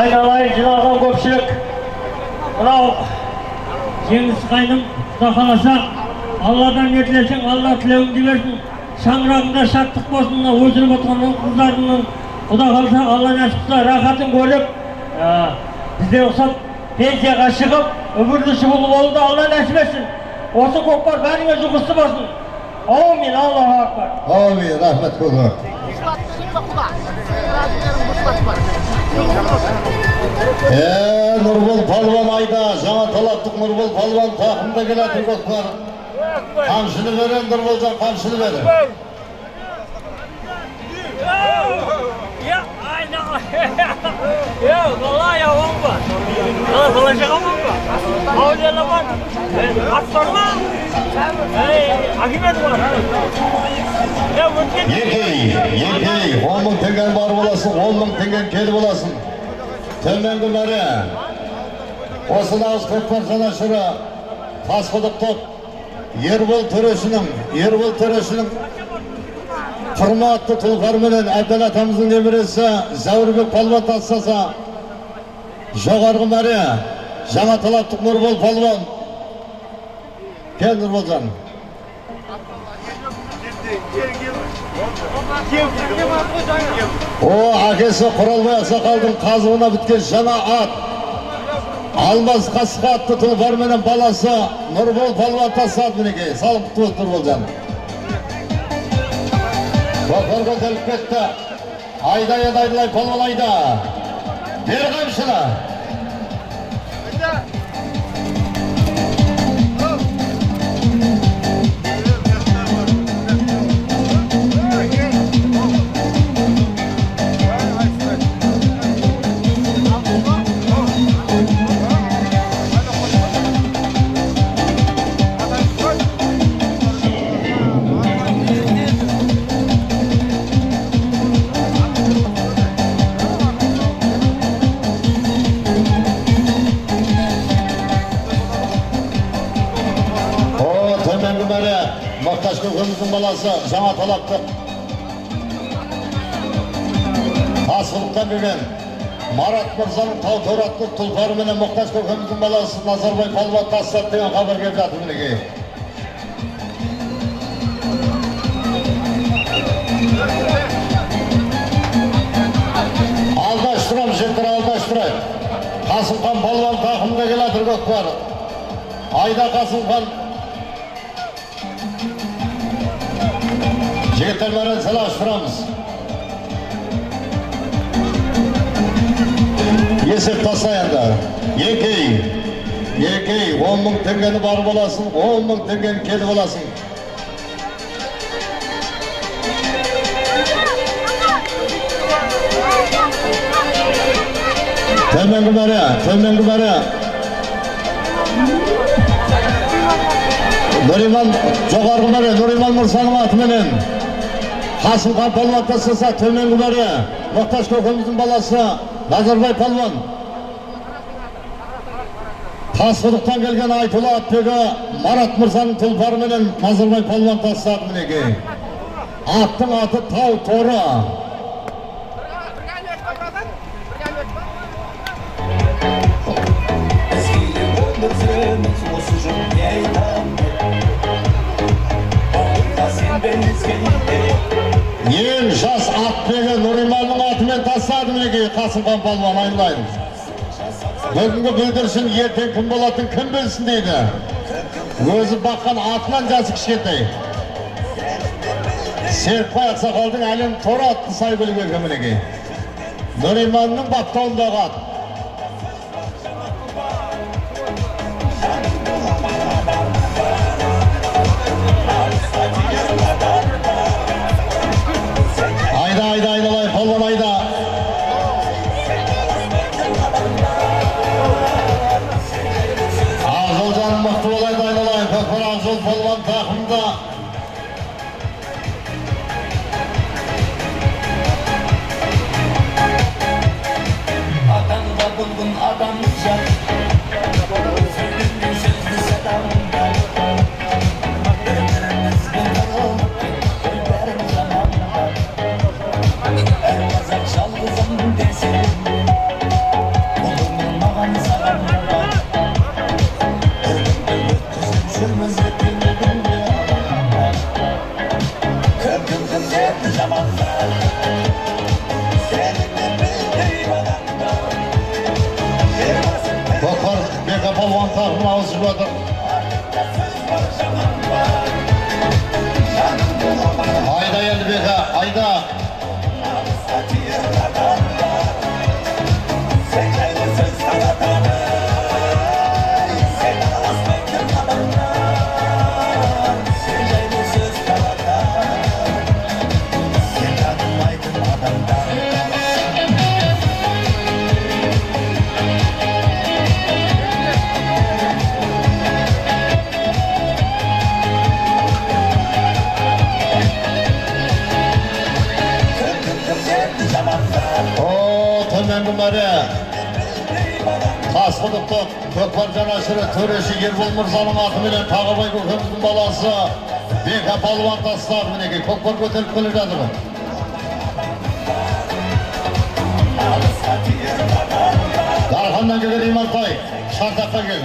айналайын жиналған көпшілік, мынау Жеңіс қайным, құда қаласа, Алладан не тілесең, Алла тілеуіңді берсін, шаңырағыңда шаттық болсын. Мына өсіріп отырған қыздарыңның, құда қаласа, Алла нәсіп қылса, рахатын көріп, біздер ұқсап пенсияға шығып, өмірлі шұғыл болуды Алла нәсіп етсін. Осы көкпар бәріңе жұғысты болсын. Аумин, Аллаху акбар. Аумин, рахмет, көке. Е, Нұрбол палуан айда, жаңа талаптық Нұрбол палуан тақымда келеді көкпар. Қамшыны берен, Нұрболжан, қамшыны бер. Ya, aynen. Ya, vallahi ya bomba. Valla dolaşacak bomba. Havlu var. At sorma. Ey, akimet var. Ya, өткен. Екей, екей, 10 000 теңгені бар боласың, 10 000 теңгені келіп аласың. Төменгі мәре. Осы нағыз көкпар жанашыры Тасқұдықтық Ербол төрешінің құрметті тұлпарыменен Әбділ атамыздың немересі Зәуірбек палуан тастаса, жоғарғы мәре жаңа талаптық Нұрбол палуан. Кел, Нұрболжан. О, әкесі Құралбай ақсақалдың қазығына біткен жаңа ат Алмаз қасқа атты тұлпарменен баласы Нұрбол палуан тастады, мінекей. Салым құтты болсын, Нұрболжан. Көкпар көтеріліп кетті. Айда енді, айдалай палуан, айда. Бер қамшыны. О, төменгі мәре Мақташ көкеміздің баласы жаңа талаптық Тасқұдықтан келген Марат мырзаның тау торы атты тұлпарыменен Мұқташ көкеміздің баласы Назарбай палуан тастады деген хабар келіп жатыр, мінекей. Алдаштырамыз, жігіттер, алдаштырайық. Қасымхан палуан тақымда келе жатыр көкпар. Айда, Қасымхан. Жігіттер, бәрін сәл. Есеп таста енді. Екей, екей, 10 000 теңгені барып аласың, 10 000 теңгені келіп аласың. Төменгі мәре, төменгі мәре. Нұриман, жоғарғы мәре, Нұриман мырзаның атыменен Қасымхан палуан тастаса, төменгі мәре Мұқташ көкеміздің баласы Назарбай палуан. Тасқұдықтан келген Айтулы атбегі Марат мырзаның тұлпарыменен Назарбай палуан тастады, мінекей. Аттың аты Тау торы. Өмір сүреміз, осы жұрт не айтам деп, Ұлыққа сенбеске. Ең жас атбегі Нұриманның атымен тастады, мінекей, Қасымхан палуан, айналайын. Бүгінгі бүлдіршін ертең кім болатын кім білсін дейді. Өзі баққан атынан жасы кішкентай. Серікбай ақсақалдың Әлем торы атты сәйгүлігі екен, мінекей. Нұриманның баптауындағы ат. Айда, айда, айдалай, палуан, айда. Ақжол жаным мықты болайды, айналайын. Көкпар Ақжол палуан тақымда. Адамға бүгін адам жат. Сөйлемей сөзді садамда. Бір-бірімізбен қырылып кеттік бәрін жамандап. Әр қазақ жалғызым десе, бұл өмір маған саған бар. Бір күнді өткізіп жүрміз ертеңгі күнге алаңдап. Кім кім кімдерді жамандар? Сенің де білдей бағаңдар. Ер басын Көкпар Бека палуан тақымына ауысып жатыр. Сөз бар, жаман бар. Жаныңды роман. Айда енді, Бека, айда. Намысқа тиер надандар. Сен жайлы сөз таратады. Сен араласпайтын адамдар. Сен жайлы сөз таратады. Сен танымайтын адамдар. Кім кім кімдерді жамандар? О, төменгі мәре. Тасқұдықтық көкпар жанашыры төреші Ербол мырзаның атыменен Тағыбай көкеміздің баласы Бека палуан тастады, мінекей, көкпар көтеріп келе жатыр. Намысқа тиер надандар. Дарханнан келген Имантай, Шартаққа кел.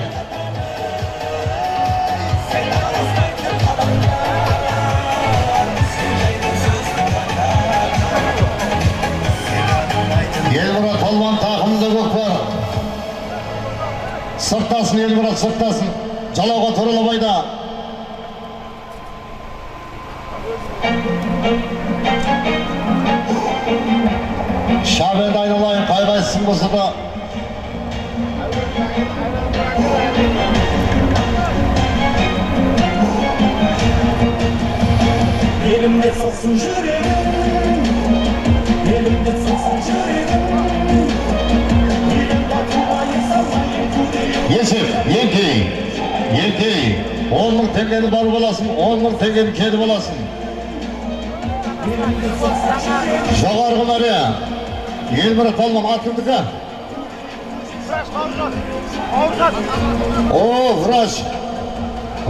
Сен араласпайтын адамдар. Сен жайлы сөз таратады. Сен танымайтын. Елмұрат палуан тақымында көкпар. Сырттасын, Елмұрат, сырттасын. Жалауға туралап айда. Шап енді, айналайын, қай қайсысын болса да. Елімде соқсын жүрегім, елімде соқсын жүрегім. Елімде туайын салмайын көдейін. Есеп, еңкей, еңкей. 10 000 теңгені барып аласың, 10 000 теңгені келіп аласың. Елімде соқсын жүрегім. Жоғарғы мәре. Елмұрат палуан, ат кімдікі? О, врач.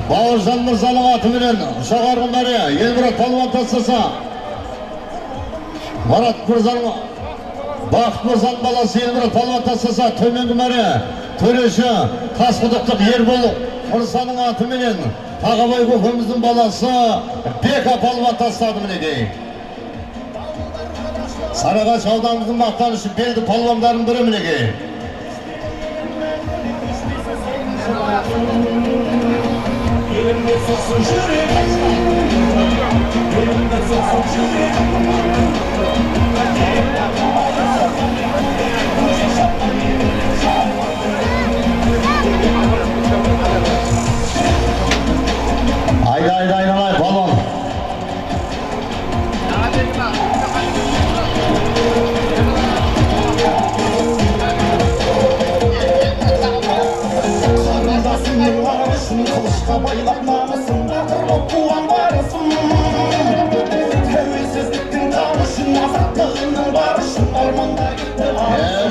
Бауыржан мырзаның атыменен жоғарғы мәре. Елмұрат палуан тастаса. Марат мырзаның, Бақыт мырзаның баласы Елмұрат палуан тастаса, төменгі мәре. Төреші Тасқұдықтық Ербол мырзаның атыменен Тағабай көкеміздің баласы Бека палуан тастады, мінекей. Сарыағаш ауданымыздың мақтанышы, белді палуандарының бірі, мінекей. Елімде соқсын жүрегім, елімде соқсын жүрегім. Елімде туайын салмайын көдейін, көше шаппайын. Айда, айда, айналайын, палуан. Қарындасымның ағашын қылышқа байлап, намысын батыр боп қуған барысым. Тәуелсіздіктің тамышын, азаттығының барышын арманда кетті.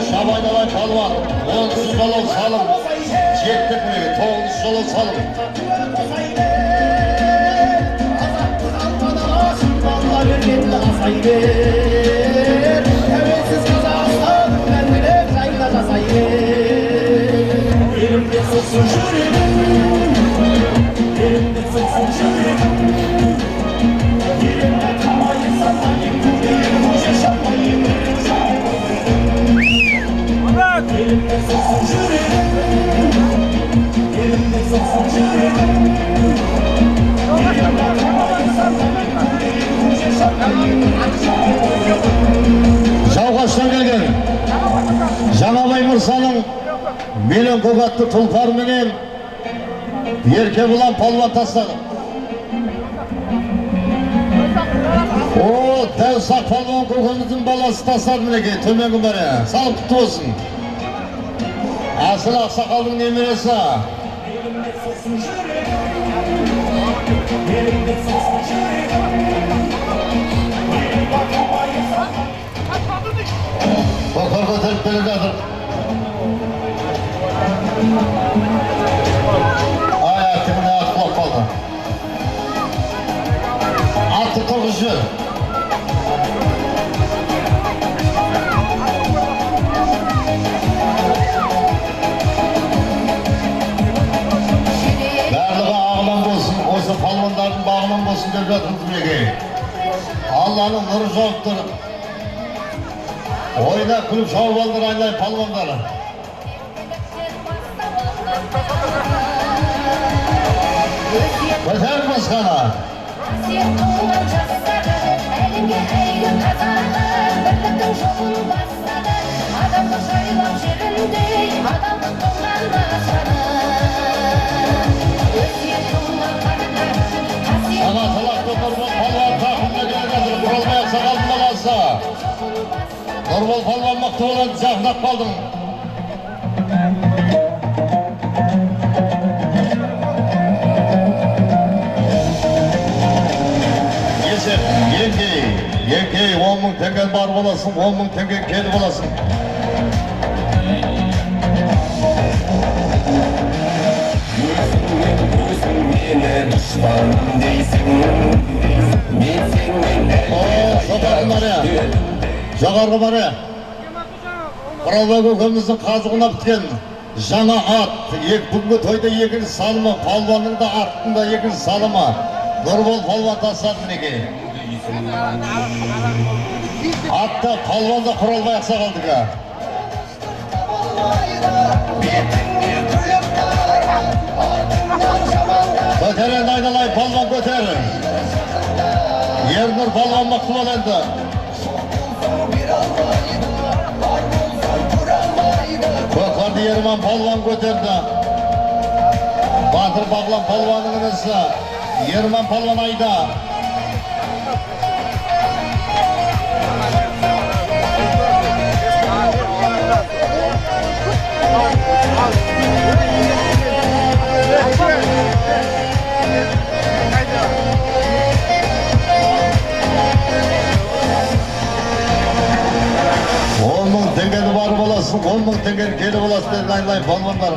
Шап айналайын, палуан. 10-шы жолау салым. Жеттік, мінекей, 9-шы жолау салым. Азаттық алған ағашын алла бергенді асай бер. Тәуелсіз Қазақстан мәңгілік жайна жасай бер. Елімде соқсын жүрегім, елімде соқсын жүрегім. Елімде тумайын салмайын көдейін, көше шаппайын. Елімде соқсын жүрегім, елімде соқсын жүрегім. Елімде тумайын салмайын көдейін, көше. Мырзаның Миллион көк атты тұлпарменен Еркебұлан палуан тастады. О, Дәусақ палуан көкеміздің баласы тастады мінекей, төменгі мәре. Салып құтты болсын. Әсіл ақсақалдың немересі. Bakar көтеріп келе жатыр. Ай, аттығына ат құлап қалды. Атты тұрғызып жібер. Барлығы ағынан болсын, осы палуандардың бағынан болсын деп жатырмыз мінекей. Алланың нұры жауып тұр. Ойна күліп шауып алыңдар айналайын палуандар. Көтер басқаны. Әлемге әйгілі қазағы, бірліктің жолын бастады. Адамдық жайлау жерінде, адалдық қылған нышаны. Өсиет туған қарындас, қасиет Ана талақты Нұрбол палуан тақымына келе жатыр. Құралбай ақсақалдың баласы. Нұрбол палуан мықты болады, жақындап қалдың. Есеп, еңкей, еңкей, 10 мың теңге бар боласың, 10 мың теңге келі боласың. Жоғарғы мәре, жоғарғы мәре. Құралбай көкеміздің қазығына біткен жаңа ат. Бүгінгі тойда екінші салымы, палуанның да аттың да екінші салымы. Нұрбол палуан тастады мінекей. Атта палуан да Құралбай ақсақалдікі. Көтер енді айналайын, палуан көтер. Ернұр палуан мықты бол енді. Көкпарды Ерман палуан көтерді. Батыр Бағлан палуанның інісі. Ерман палуан айда. Он мың теңгені бар боласың, 10 мың теңгені келі боласың деді айналайын палуандар.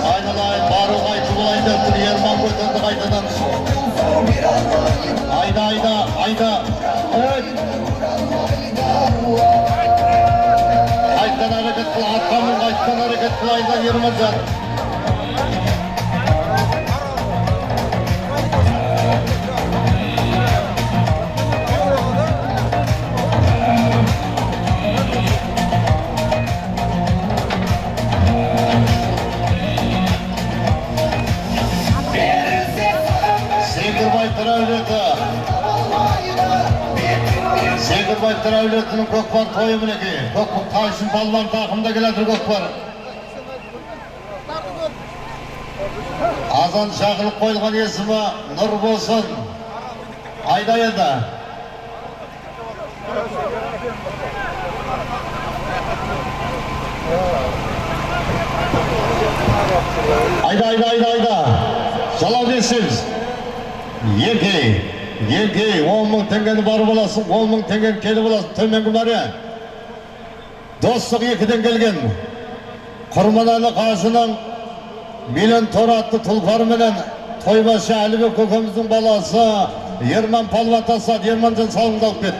Айналайын, бару қайтып болайын деп тұр, Ерман көтерді қайтадан. Айда, айда, айда. Қайтадан әрекет қыл, атқа мін, қайтадан әрекет қыл, айда, Ерманжан. Сегірбаевтар әулетінің көкпар тойы мінекей. Көкпар Тайшын палуан тақымда келе жатыр көкпар. Азан шақырып қойылған есімі Нұр болсын. Айда енді. Айда, айда, айда, айда. Жалау не істейміз? Еңкей, еңкей, 10 мың теңгені бар боласың, 10 мың теңгені келі боласың, төменгі мәре. Достық екіден келген Құрманәлі қажының Миллион торы атты тұлпарменен тойбашы Әлібек көкеміздің баласы Ерман палуан тастады. Ерманжан салымды алып кет.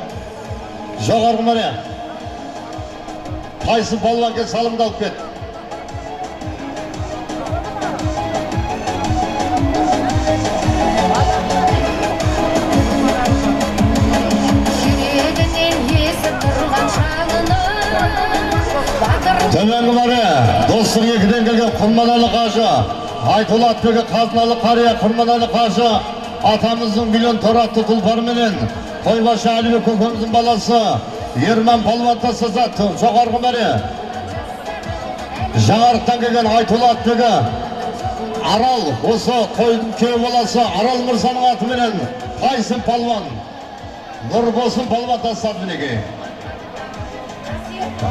Жоғарғы мәре. Тайсын палуан кел, салымды алып кет. Төменгі мәре Достық екіден келген Құрманәлі қажы, Айтулы атбегі Қазыналы қария Құрманәлі қажы атамыздың миллион торы атты тұлпарменен Қойбашы Әлібек көкеміздің баласы Ерман палуан тастаса, жоғарғы мәре Жаңарықтан келген Айтулы атбегі Арал, осы қойдың күйеу баласы Арал мырзаның атыменен Тайсын палуан, Нұрболсын палуан тастады мінекей.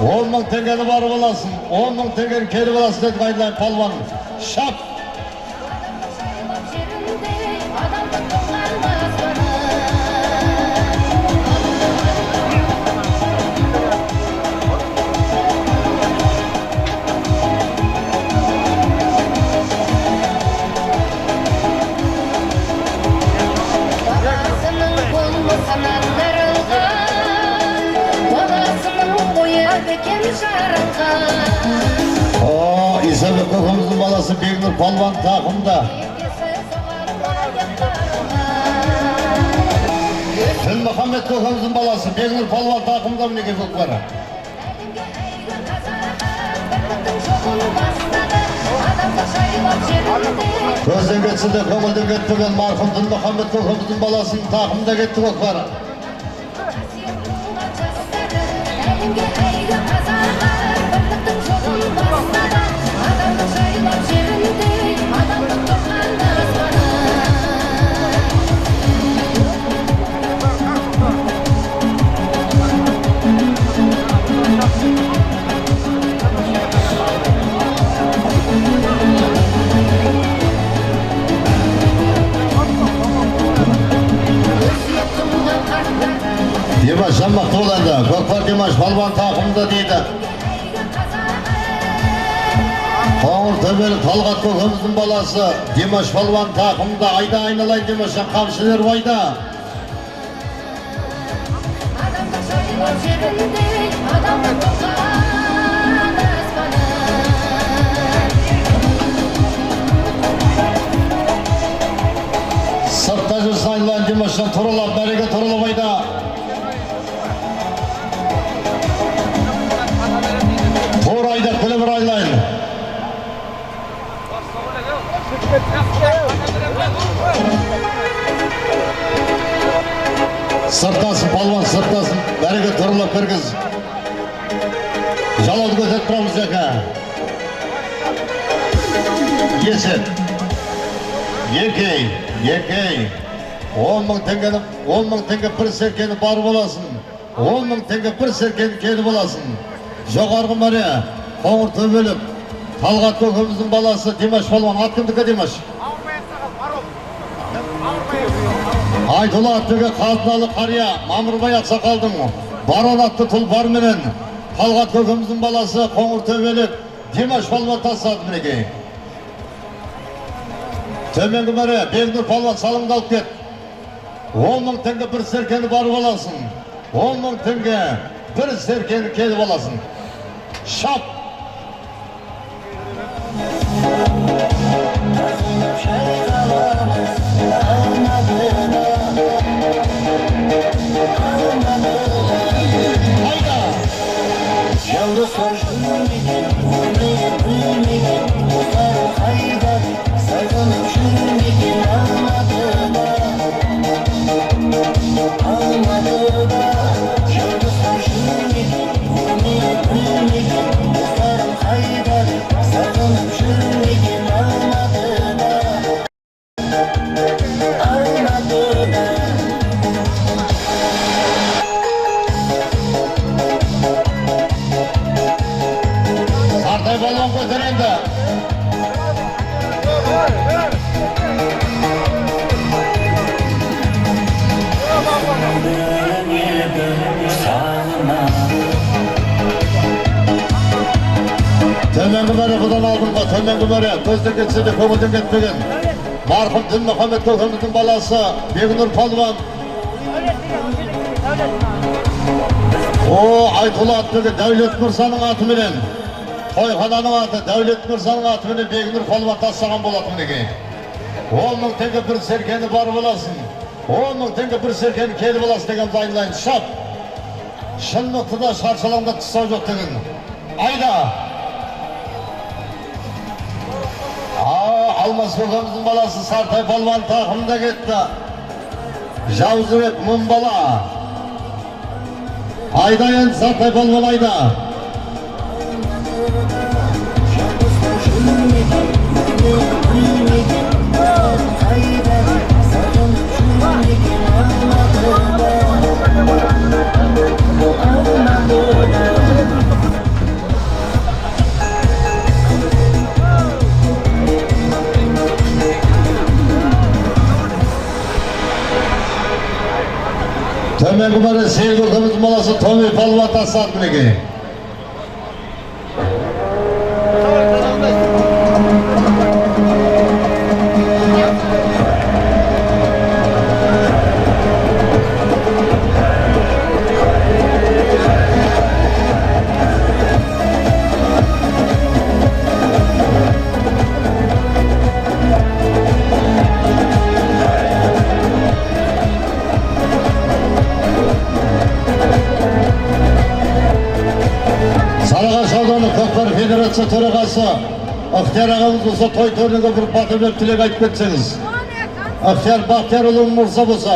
10 мың теңгені барып аласың, 10 мың теңгені келіп аласың дедік айналайын палуан. Шап! Адамдық тұнған аспаны. Баласының болмысынан арылған, баласының бойы бекем жарылған. О, Исабек көкеміздің баласы Бекнұр палуан тақымда. Дінмұхаммед көкеміздің баласы Бекнұр палуан тақымда мінекей көкпары. Бірліктің жолын бастады, адамдық жайлап жерінде. Көзден кетсе де көңілден кетпеген марқұм Дінмұхаммед көкеміздің баласының тақымында кетті көкпары. Қасиет тұнған жастары, әлемге әйгілі қазағы, бірліктің жолын бастады, адамдық жайлап жерінде, адамдық тұрған аспаны. Өсиет тұнған қарттар. Димаш жамақты бол енді. Көкпар Димаш палуан тақымында дейді. Қоңыр төбелі Талғат көкеміздің баласы Димаш палуан тақымында. Айда айналайын Димаштан қамшылер айда. Адамдық жайлап жерінде, адамдық тұрған аспаны. Сыртта жүрсін айналайын Димаштан туралап, мәреге туралап айда. Тура айдап келе бір айналайын. Сырттасын палуан, сырттасын, мәреге туралап кіргіз. Жалауды көтеріп тұрамыз яка. Есеп. Екей, екей. 10 мың теңгені, 10 мың теңге бір серкені барып аласың. 10 мың теңге бір серкені келіп аласың. Жоғарғы мәре, Қоңыр төбелік, Талғат көкеміздің баласы Димаш палуан. Ат кімдікі Димаш? Айтулы атбегі Қазыналы қария Мамырбай ақсақалдың Барон атты тұлпарменен Талғат көкеміздің баласы Қоңыр төбелік Димаш палуан тастады мінекей. Төменгі мәре Бекнұр палуан салыңды алып кет. 10 мың теңге бір серкені барып аласың. 10 мың теңге бір серкені келіп аласың. Шап! Hayda! Yıldızlar жүрмеген, көрмеген, білмеген, достарым қайда деп сағынып жүрмеген Алматыда, Алматыда. Жұлдыздар жүрмеген, көрмеген, білмеген, достарым қайда деп сағынып жүрмеген Алматыда, Алматыда. Сартай балуан көтер енді. Төменгі мәре бұдан алдыңғы, төменгі мәре көзден кетсе де көңілден кетпеген. Марқұм Дінмұхаммед көкеміздің баласы Бекнұр палуан. О, Айтулы атбегі Дәулет мырзаның атыменен, тойхананың аты Дәулет мырзаның атыменен Бекнұр палуан тастаған болатын мінекей. 10 мың теңге бір серкені барып аласың. 10 мың теңге бір серкені келіп аласың деген айналайын. Шап! Шын мықтыда шаршалаңда тұсау жоқ деген. Айда! Алмас көкеміздің баласы Сартай палуан тақымда кетті. Жаузыбек мың бала. Айда енді Сартай палуан айда. Төменгі бары Сейіл көкеміздің баласы Томи палуан тастады мінекей. Сарыағаш ауданы көкпар федерация төрағасы Ықтияр ағамыз болса той төріне бір бата беріп тілек айтып кетсеңіз. Ықтияр Бақтиярұлы мырза болса,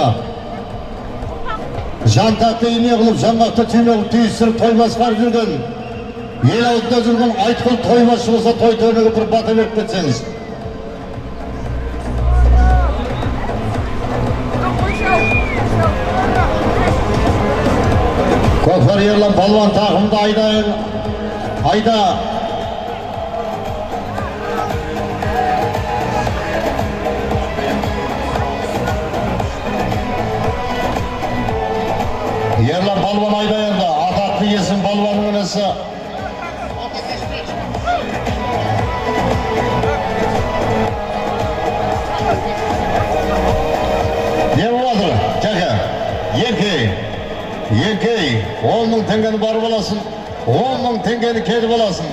жантақты ине қылып, жаңғақты түйме қылып түйістіріп той басқарып жүрген, ел аузында жүрген Айтқұл тойбасшы болса той төріне бір бата беріп кетсеңіз. Көкпар Ерлан палуан тақымда айда айда. Ерлан палуан айда енді атақты Есім палуанның інісі. Не болып жатыр? Жәке, Еркей, Еркей, 10 мың теңгені барып аласың, 10 мың теңгені келіп аласың.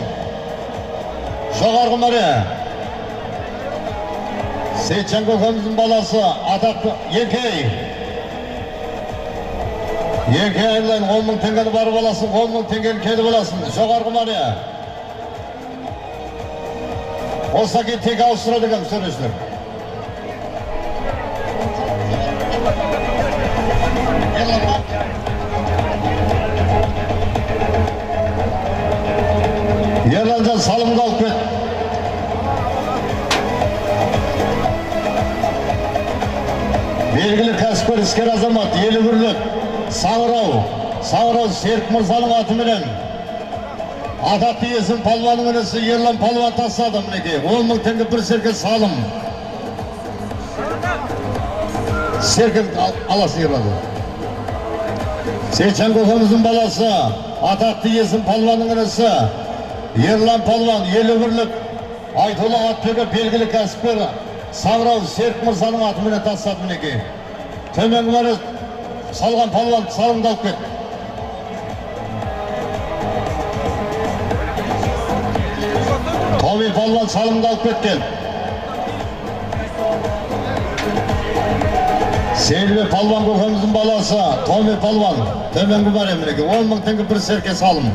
Жоғарғы мәре. Сейтжан көкеміздің баласы атақты Еркей. Еркей айналайын, 10 мың теңгені барып аласың, 10 мың теңгені келіп аласың. Жоғарғы мәре. Осыдан кейін тек ауыстырады екен сөрешілер. Ерланжан салымды алып кет. Белгілі кәсіпкер іскер азамат, елі бірлік, Саңырау, Саңырау Серік мырзаның атыменен атақты Есім палуанның інісі Ерлан палуан тастады мінекей. 10 мың теңге бір серке салым. Серке аласың Ерлан. Сейтжан көкеміздің баласы, атақты Есім палуанның інісі Ерлан палуан, елі бірлік, Айтулы Атбегі белгілі кәсіпкер Саңырау Серік мырзаның атыменен тастады мінекей. Төменгі бары салған палуан салымды алып кет. Томи палуан салымды алып кеткен. Сейілбек палуан көкеміздің баласы Томи палуан, төменгі бары мінекей. 10 мың теңге бір серке салым.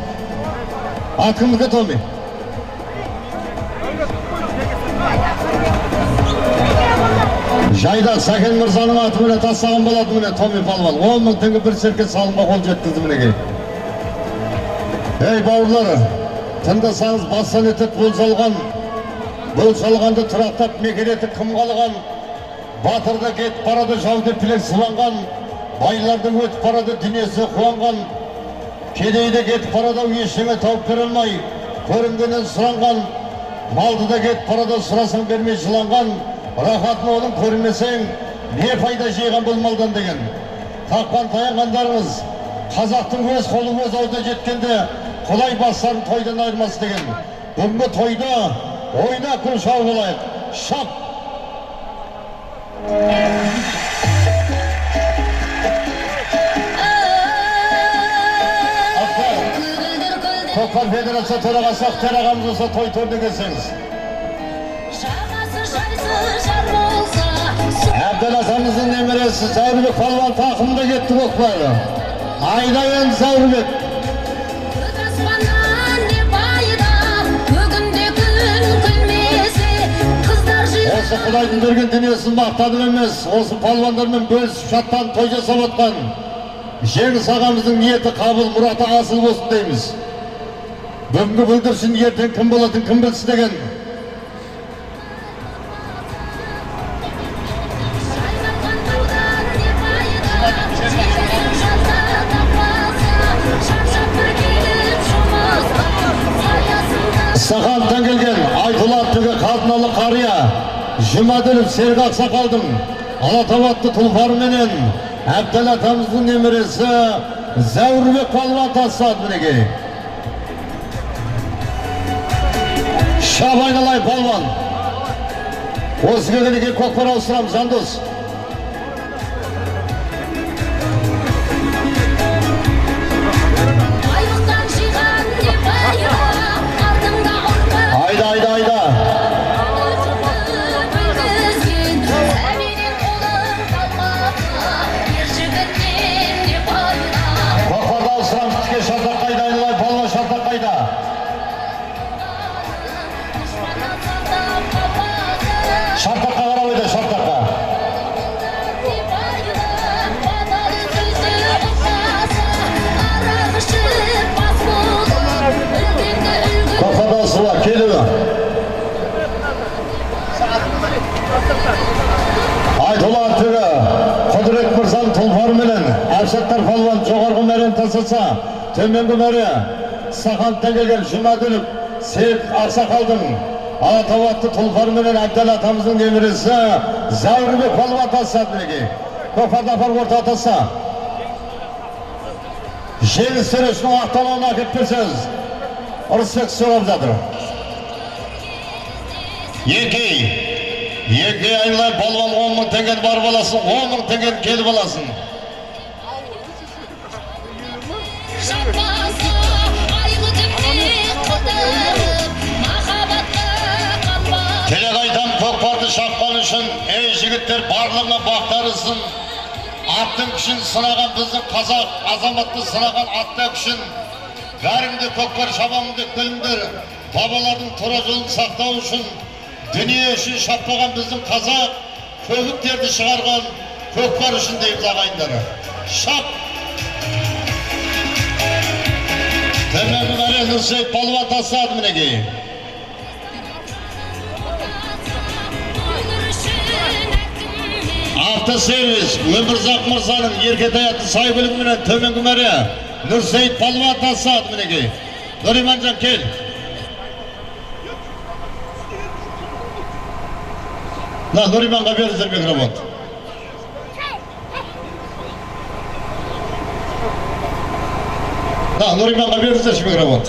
Ат кімдікі Томи? Жайдақ Сәкен мырзаның атыменен тастаған болады міне Томи палуан. 10 мың теңге бір серке салымға қол жеткізді мінекей. Ей бауырлар, тыңдасаңыз бастан етіп бұл жалған, бұл жалғанды тұрақтап мекен етіп кім қалған? Батырды кетіп барады жау деп тілек сыланған, байлардың өтіп барады дүниесі қуанған, кедейді кетіп барады ештеңе тауып бере алмай, көрінгеннен сұранған, малды да кетіп барады сұрасаң бермей жыланған, рахатын оның көрмесең, не пайда жиған бұл малдан деген. Таққан таянғандарыңыз, қазақтың өз қолы өз аузына жеткенде, құлай бастарын тойдан айырмас деген. Бүгінгі тойда ойна күн шауып алайық. Шап! Көкпар федерация төрағасы Ақтияр ағамыз болса той төріне келсеңіз. Әбден атамыздың немересі Зәурбек палуан тақымында кетті көкпары. Айда енді Зәурбек. Осы Құдайдың берген дүниесін мақтанып емес, осы палуандармен бөлісіп шаттанып той жасап отқан Жеңіс ағамыздың ниеті қабыл, мұраты асыл болсын дейміз. Бүгінгі бүлдіршін ертең кім болатын кім білсін деген. Сахановтан келген Айтулы атты Қазыналы қария Жұмаділов Серік ақсақалдың Алатау атты тұлпарыменен Әбділ атамыздың немересі Зәуірбек палуан тастады мінекей. Шап айналайын палуан. Осы келгеннен кейін көкпар ауыстырамыз, Жандос. Айда, айда, айда. Көкпарды ауыстырамыз, тіке шартақ қайда, айналайын палуан, шартақ қайда? Шартаққа қарап айда, шартаққа. Көкпарды ауыстыруға келуі. Айтулы атты Құдірет мырзаның тұлпарыменен Әбсаттар палуан жоғарғы мәрені тастаса, төменгі мәре Сахановтан келген Жұмаділов Серік ақсақалдың Алатау атты тұлпарыменен Әбділ атамыздың немересі Зәуірбек палуан тастады мінекей. Көкпарды апарып ортаға таста. Жеңіс төрешінің ақталауын әкеліп берсеңіз, Ырысбек сұрап жатыр. Екей, екей айналайын палуан, 10 мың теңгені барып аласың, 10 мың теңгені келіп аласың. Тілек айтам көкпарды шапқан үшін, ей жігіттер, барлығына бақтарысын. Аттың күшін сынаған біздің қазақ, азаматты сынаған аттың күшін. Бәріңде көкпар шабамын деп біліңдер. Бабалардың тура жолын сақтау үшін, дүние үшін шаппаған біздің қазақ, көбіктерді шығарған көкпар үшін дейміз ағайындар. Шап! Төменгі мәре Нұрсейіт палуан тастады мінекей. Автосервис Өмірзақ мырзаның Еркетай атты сай көлігіменен төменгі мәре Нұрсейіт палуан тастады мінекей. Нұриманжан кел. На, Нұриманға беріңіздер микрофон. На, Нұриманға беріңіздерші микрофон.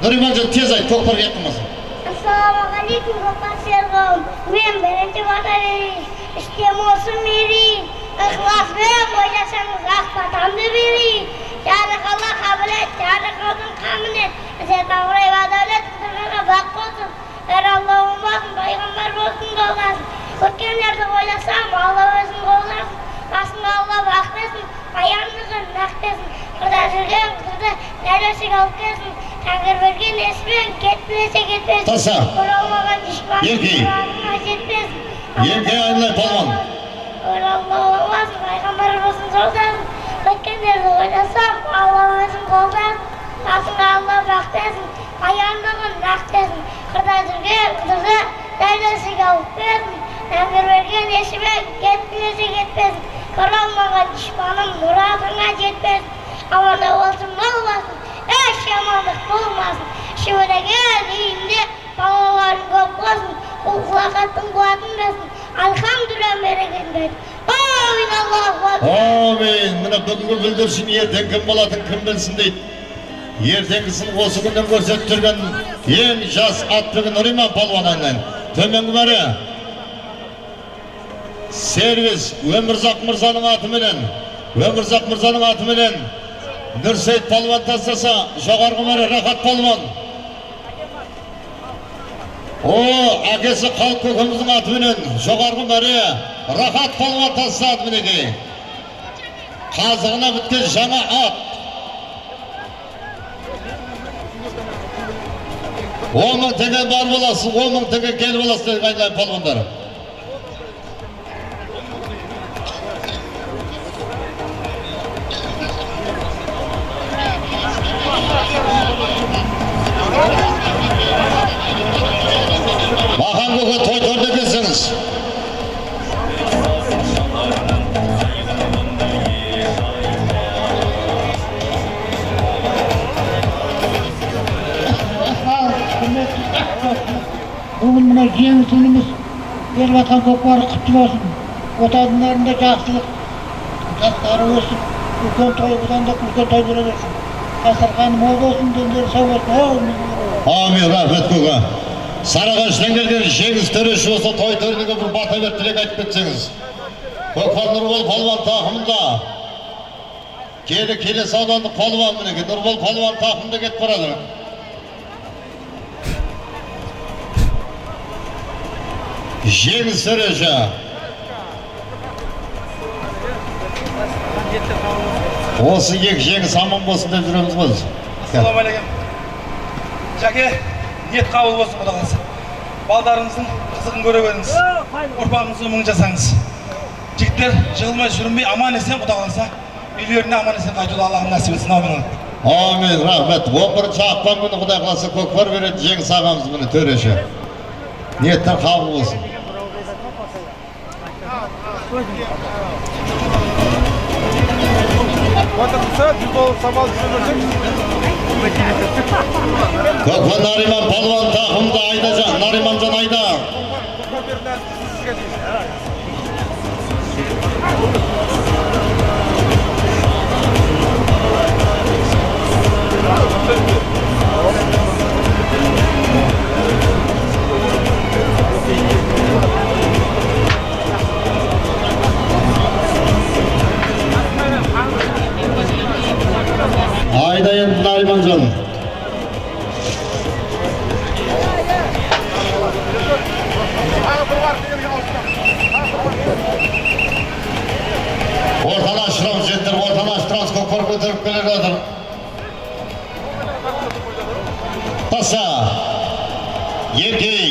Нұриманжан, тез айт, көкпар кетіп қалмасын. Ассалаумағалейкум, көкпар серғым. Мен бірінші бата берейін. Іштем болсын берейін. Ықыласпен ойласаңыз, ақ батамды берейін. Жарық Алла қабыл ет, жарық алдың қамын ет. Ізет абырой бәдәулет, қыдырғанға бақ болсын. Әр Алла оңбасын, пайғамбар болсын қолдасын. Өткендерді ойласам, Алла өзін қолдасын. Басыңа Алла бақ берсін, баяндығын нақ берсін. Қырда жүрген қыдырды дәл алып келсін. Тәңір берген еспен кетпесе кетпесін. Таса. Оралмаған дұшпан Еркей. мұрадына жетпесін. Еркей айналайын палуан. Алла оңбасын, пайғамбар болсын жолдасын. Өткендерді ойласам, Алла өзін қолдасын. Басыңа Алла бақ берсін, баяндығын нақ берсін. Қырда жүрген қыдырды дәл алып берсін. Тәңір берген есіме кетпесе кетпесін. Көре алмаған дұшпаным мұрадыңа жетпесін. Аманда болсын, мал болсын, еш жамандық болмасын. Шүбереген үйінде балаларың көп болсын. Құл-құлақаттың қуатын берсін. Альхамдулилля берекетін берсін. Амин, Аллаху акбар. Амин. Міне бүгінгі бүлдіршін ертең кім болатын кім білсін дейді. Ертеңгісін осы күннен көрсетіп жүрген ең жас атбегі Нұриман палуан айналайын. Төменгі мәре сервис Өмірзақ мырзаның атыменен, Өмірзақ мырзаның атыменен Нұрсейіт палуан тастаса, жоғарғы мәре Рахат палуан. О, әкесі халық көкеміздің атыменен жоғарғы мәре Рахат палуан тастады мінекей. Қазығына біткен жаңа ат. 10 мың теңге бар боласың, 10 мың теңге келіп аласың деді айналайын палуандар. Бүгін мына Жеңіс ініміз беріп жатқан көкпары құтты болсын. Отандарында жақсылық, жастары өсіп, үлкен той, бұдан да үлкен той бола берсін. Дастарханы мол болсын, дендері сау болсын. Әумин. Амин, рахмет көке. Сарыағаштан келген Жеңіс төреші болса, той төріне бір бата бер, тілек айтып кетсеңіз. Көкпар Нұрбол палуан тақымында. Келі Келес аудандық палуан мінекей, Нұрбол палуан тақымында кетіп барады. Жеңіс төреші. Осы екі Жеңіс аман болсын деп жүреміз ғой. Ассалаумағалейкум. Жәке, ниет қабыл болсын, құда қаласа. Балдарыңыздың қызығын көре беріңіз. Ұрпағыңызды мың жасаңыз. Жігіттер жығылмай сүрінбей аман есен, құда қаласа, үйлеріне аман есен қайтуды Аллахым нәсіп етсін. Әумин. Амин, рахмет. 11 ақпан күні құдай қаласа көкпар береді Жеңіс ағамыз міне төреші. Ниеттер қабыл болсын. Көкпар Нариман палуан тақымда Айдажан, Нариманжан Айда. Айда енді Нариманжан. Ортаны ашырамыз, жігіттер, ортаны ашырамыз, көкпар көтеріп келе жатыр. Таса. Еркей,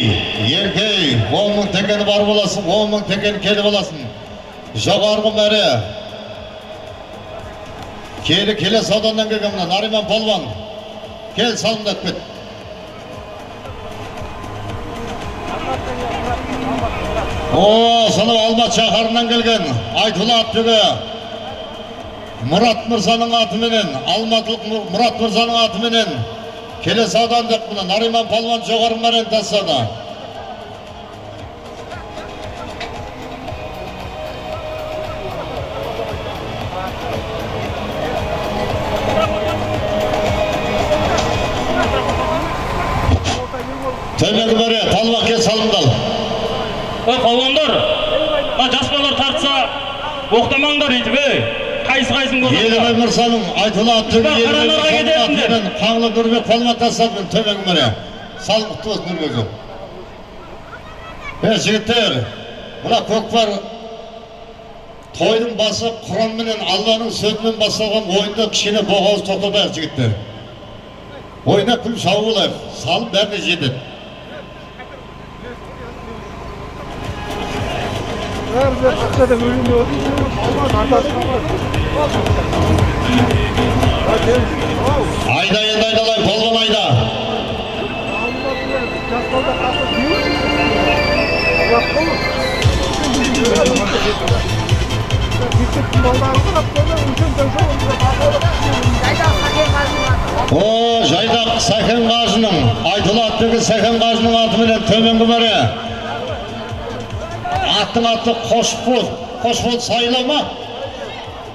Еркей, 10 мың теңгені барып аласың, 10 мың теңгені келіп аласың. Жоғарғы мәре. Келі Келес ауданынан келген мына Нариман палуан. Кел, салымдап кет. О, сонау Алматы шаһарынан келген Айтулы атбегі Мұрат мырзаның атыменен, алматылық Мұрат мырзаның атыменен Келес аудандық мына Нариман палуан жоғары мәрені тастады. Төменгі мәре, палуан кел, салымдал. Палуандар, жас балалар тартса, боқтамаңдар өйтіп, ей. Қайсы-қайсың болса. Елібай мырзаның Айтулы атбегі Елібай мырзаның атымен Қаңлы Нұрбек палуан тастады төменгі мәре. Салым құтты болсын, Нұрбекжан. Жігіттер, мына көкпар тойдың басы Құран менен Алланың сөзімен басталған ойында кішкене боғауыз тоқтатайық, жігіттер. Ойна күл шауып болайық, салым бәріне жетеді. Айда енді айдалайын, палуан айда. О, жайдақ Сәкен қажының, Айтулы атбегі Сәкен қажының атыменен төменгі мәре. Аттың аты Қошбол, Қошбол Сайлама,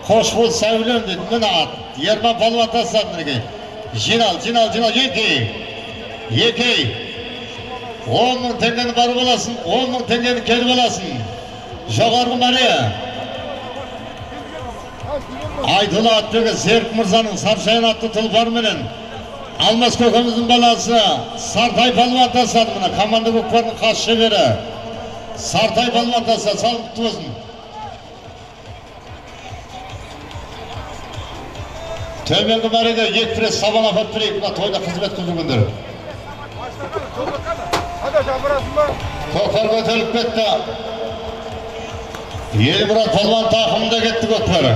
Қошбол Сәулем дейді. Міне ат. Ерман палуан тастады мінекей. Жинал, жинал, жинал, екей. Екей. 10 мың теңгені барып аласың, 10 мың теңгені келіп аласың. Жоғарғы мәре. Айтулы атбегі Серік мырзаның Саршаян атты тұлпарыменен Алмас көкеміздің баласы Сартай палуан тастады мына команда көкпарының қас шебері. Сартай палуан тастады, салым құтты болсын. Төменгі мәреге екі пресс сабан апарып берейік, мына тойда қызмет қылып жүргендер. Көкпар көтеріліп кетті. Елмұрат палуан тақымында кетті көкпар.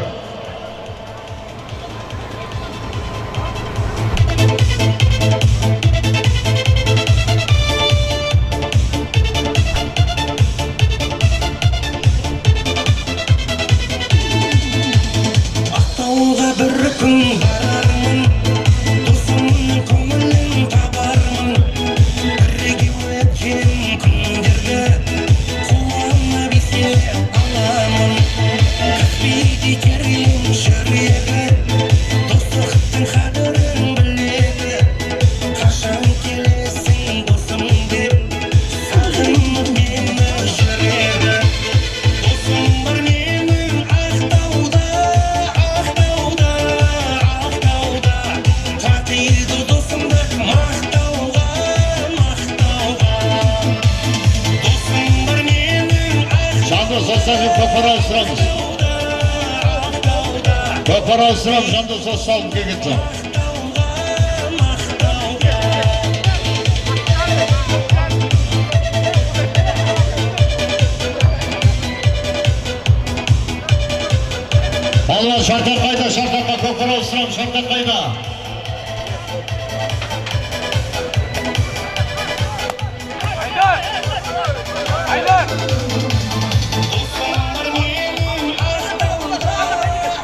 Ақтауға бір күн барармын, досымның көңілін табармын, бірге өткен Тастап, көкпар ауыстырамыз. Көкпар ауыстырамыз, жандос, осы салым келген. Палуан Шартақ қайда? Шартаққа көкпар ауыстырамыз, Шартақ қайда?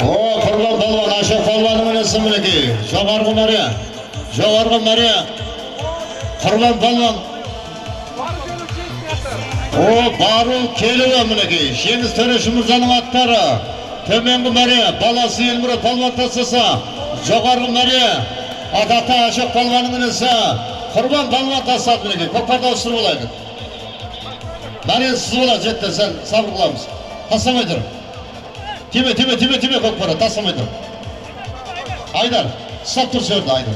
О, Құрбан палуан, Ашық палуанның інісі, мінекей. Жоғарғы мәре. Жоғарғы мәре. Құрбан палуан. О, бару келуі, мінекей. Жеңіс Төреші мырзаның аттары. Төменгі мәре, баласы Елмұрат палуан тастаса, жоғарғы мәре, атақты Ашық палуанның інісі Құрбан палуан тастады, мінекей. Көкпарды ауыстырып алайық. Мәре сызып алады, жетті, сәл сабыр қыламыз. Тастамай тұр. Тиме, тиме, тиме, тиме, көкпары, тастамай тұр. Айдар, ұстап тұр жерде, Айдар.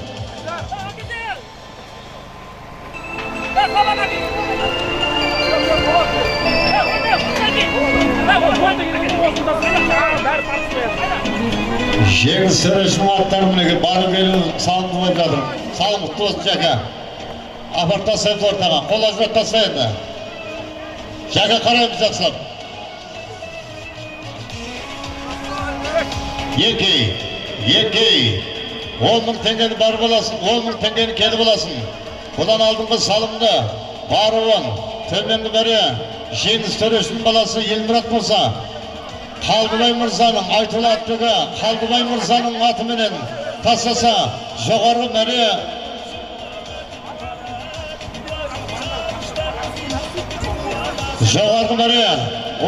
Жеңіс Төрешінің аттары, мінекей, барып келу салымды қойып жатыр. Салым құтты болсын, Жәке. Апарып тастаймыз ортаға. Қол ажыратып таста енді. Жәке, қараймыз жақсылап. Екі, екі, 10 000 теңгені барып аласың, 10 000 теңгені келіп аласың. Бұдан алдыңғы салымды баруын төменгі мәре Жеңіс Төрешінің баласы Елмұрат болса, Қалдыбай мырзаның Айтулы атбегі Қалдыбай мырзаның атыменен тастаса, жоғарғы мәре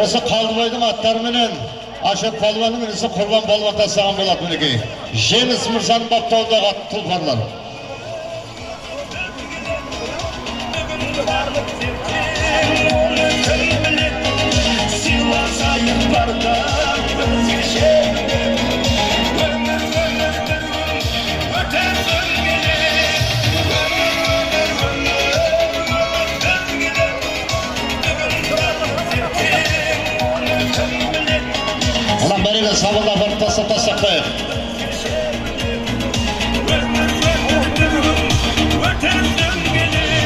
осы Қалдыбайдың аттарыменен Ашық палуанның інісі Құрбан палуан тастаған болады, мінекей. Жеңіс мырзаның баптауындағы ат тұлпарлар. Сыйласайық барда өзгеше. Өмір, өмір бір күн өтер дөңгелек. Өмір, өмір, өмір, өмір дөңгелек. Бүгін бармыз, ертең оны кім біледі? Мына мәреге сабылды апарып тастап, тастап қояйық. Өмір, өмір бір күн өтер дөңгелек.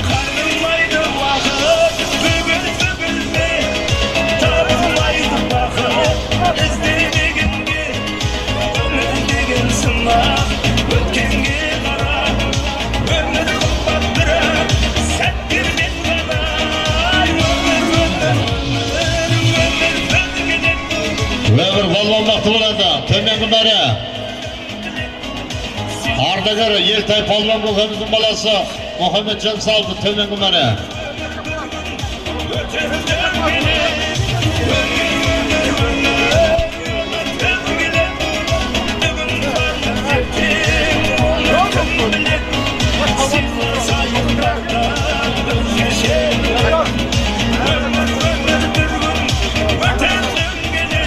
Қарғылмайды уақыт, бүгін бүгілме. Табылмайды бақыт іздемегенге. Өмір деген сынақ, өткенге қара. Өмір қымбат, бірақ сәттермен ғана. Өмір, өмір, өмір, өмір бір келеді. Өмір балуан бақты болады. Төменгі мәре. Ардагер Елтай палуан көкеміздің баласы Мұхамеджан салды, төменгі мәре. Өтер дөңгелек. Өмір, өмір, өмір, өмір дөңгелек. Бүгін бармыз, ертең оны кім біледі? Сыйласайық барда өзгеше. Өмір, өмір бір күн өтер дөңгелек.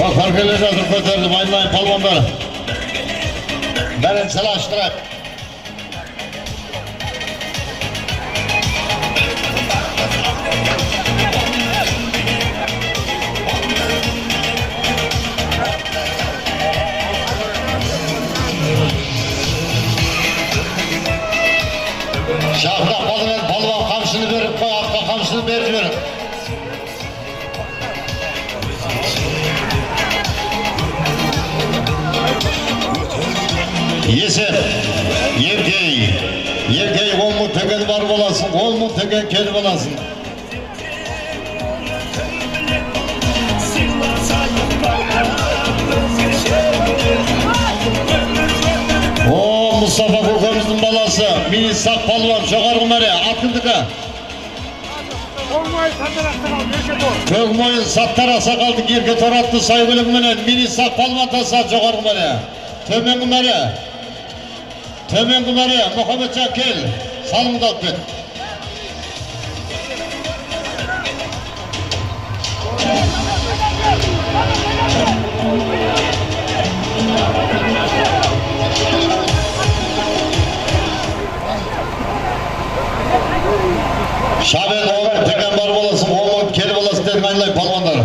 Көкпар келе жатыр, көтеріліп, айналайын палуандар. Бәрін сәл аштырайық. Шахта палуан, палуан қамшыны беріп қой, атқа қамшыны беріп жібер. Есеп, Еркей, Еркей, 10 000 теңгені барып аласың, 10 000 теңгені келіп аласың. Сыйласайық барда өзгеше. О, Мұстафа көкеміздің баласы, Мейсақ палуан, жоғарғы мәре, ат кімдікі? Көк мойын Саттар ақсақалдың ерке торы атты сәйгүлігіменен Минисақ палуан тастады жоғарғы мәре. Төменгі мәре. Төменгі мәре Мұхамеджан, кел. Салымды алып кет. Шабен 10 мың теңгені барып аласың, 10 мың келіп аласың дедім айналайын палуандар.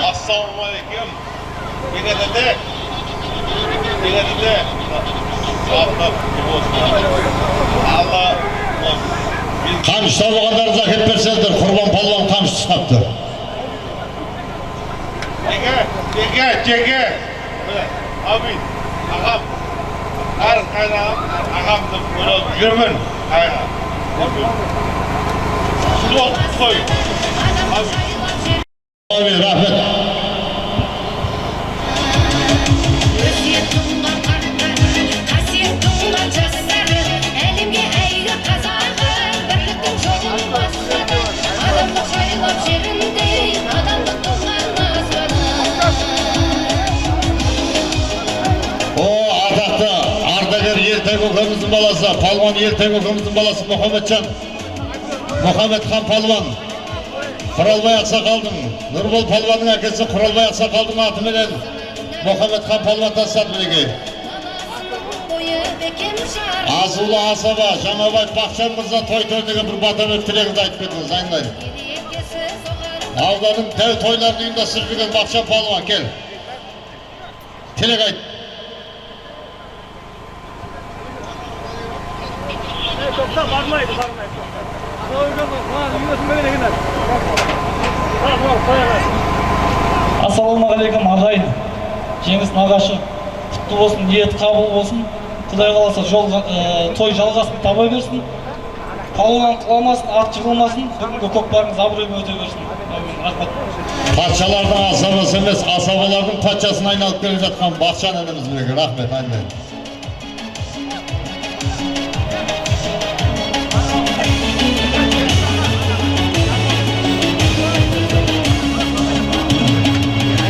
Ассалаумағалейкум. Бегеділде. Бегеділде. Сағаттар болсын. Алла Қамшы табылғандарыңыз әкеліп берсеңіздер, Құрбан палуан қамшы тұсқапты. Теге, теге, теге. Міне, әмин. Ағам. Әр қайнағам, ағам деп ойлап жүрмін. Сол той. Әмин. Әмин, рахмет. Өсиет тұнған қарттар, қасиет тұнған жастары, әлемге әйгілі қазағы, бірліктің жолын бастады. Адамдық жайлап жеріндей, адамдық тұнған аспаны. О, атақты ардагер Елтай көкеміздің баласы, палуан Елтай көкеміздің баласы Мұхамеджан. Мұхаммедхан палуан. Құралбай ақсақалдың, Нұрбол палуанның әкесі Құралбай ақсақалдың атыменен Мұхаммедхан палуан тастады мінекей. Бойы бекем жар. Азулы асаба, Жаңабай Бақытжан мырза той той деген бір бата беріп тілегіңізді айтып кетіңіз, айналайын. Ауданның дәу тойларын ұйымдастырып жүрген Бақытжан палуан, кел. Тілек айт. Тоқта, бармайды, бармайды. Ассалаумағалейкум, ағайын. Жеңіс нағашы құтты болсын, ниет қабыл болсын. Құдай қаласа жол, той жалғасын таба берсін. Палуан құламасын, ат жығылмасын. Бүгінгі көкпарыңыз абыроймен өте берсін. Әумин, рахмет. Патшалардың асабасы емес, асабалардың патшасына айналып келе жатқан Бақытжан ініміз мінекей, рахмет, айналайын.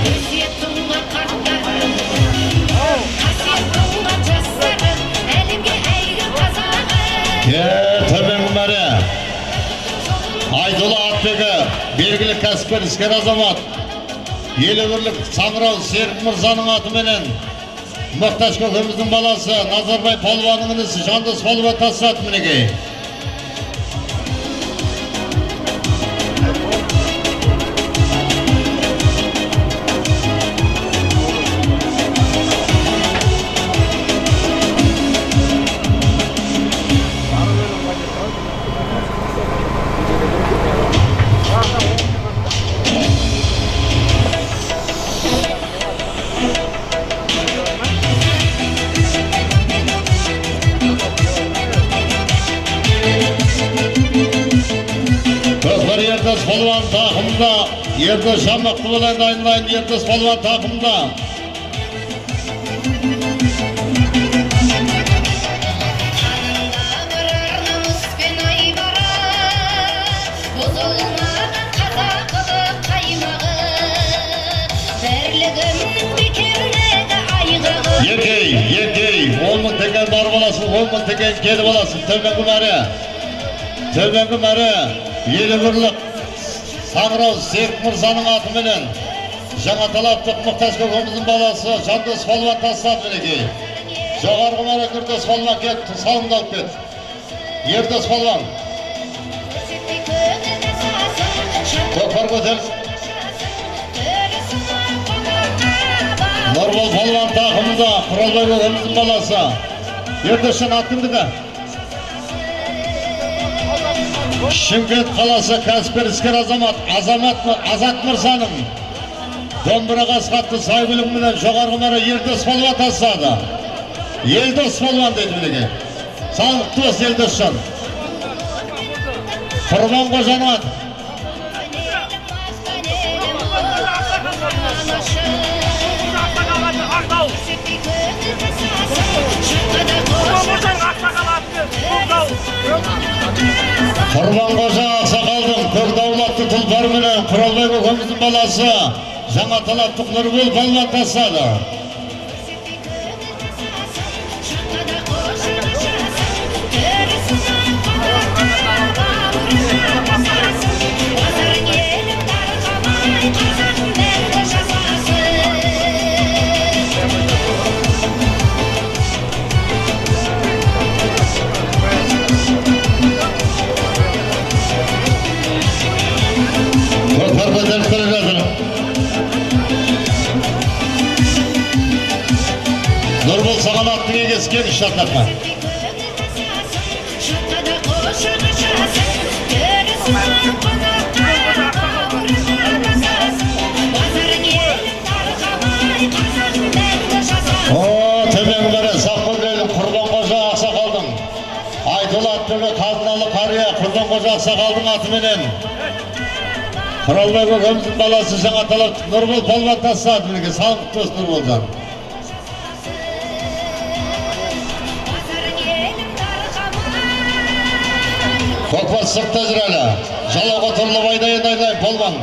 Өсиет тұнған қарттар, қасиет тұнған жастары, әлемге әйгілі қазағы. Төменгі мәре. Айдолы Атбегі, белгілі кәсіпкер, іскер азамат. Елі бірлік Саңырау Серік мырзаның атыменен Мұқтаж көкеміздің баласы Назарбай палуанның інісі Жандос палуан тастады мінекей. Көкпар Ердос палуан тақымында, Ердос Жамақты болайын айналайын, Ердос палуан тақымында. Намыспен айбары, бұзылмаған қазақылық қаймағы, бірлігімнің бекемдігі айғағы. Екей, екей, 10 мың теңгені барып аласың, 10 мың теңгені келіп аласың. Төменгі мәре. Төменгі мәре, елі бірлік Саңырау Серік мырзаның атыменен Жаңа талаптық Мұқтаж көкеміздің баласы Жандос палуан тастады мінекей. Жоғарғы мәре Нұрдос палуан кет, салымды алып кет. Ердос палуан. Көрсетпей көңіл тасасын, Көкпар көтер. Нұрбол палуан тақымында Құралбай көкеміздің баласы. Ердосжан, ат кімдікі? Шымкент қаласы кәсіпкер іскер азамат Азамат Азат мырзаның домбыра қасқатты сәйгүлігіменен жоғарғы мәре Ердос палуан тастады. Елдос палуан дейді мінекей. Саған құтты болсын, Елдосжан. Құрбан қожаның аты. Құрбан қожаның ақсақал аты. баласы жаңа талаптық Нұрбол палуан тастады. Көкпар көтеріп келе жатыр. Нұрбол, саған аттың егесі, келіңіз шартаққа. О, төменгі бері Саққөлдің Құрбанқожа ақсақалдың айтулы атбегі қазыналы қария Құрбанқожа ақсақалдың атыменен Құралбай көкеміздің баласы жаңа талап Нұрбол палуан тастады. Мінекей, саған құтты болсын, Нұрболжан. Көкпар сыртта жүр әлі. Жалауға тұрлып айдайын айдайын палуан.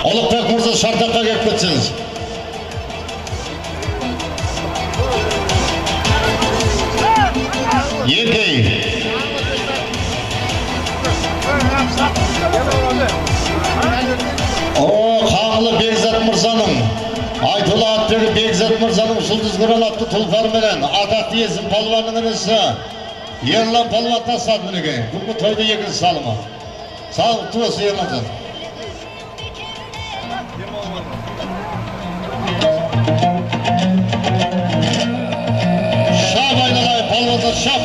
Ұлықбек мырза, шартаққа келіп кетсеңіз. Еңкей. О, Қаңлы Бекзат мырзаның айтулы атбегі Бекзат мырзаның Жұлдыз Құрал атты тұлпарменен атақты есім палуанның інісі Ерлан палуан тастады, мінекей. Бүгінгі тойда екінші салымы. Саған құтты болсын, Ерланжан. Шап айналайын, палуандар, шап.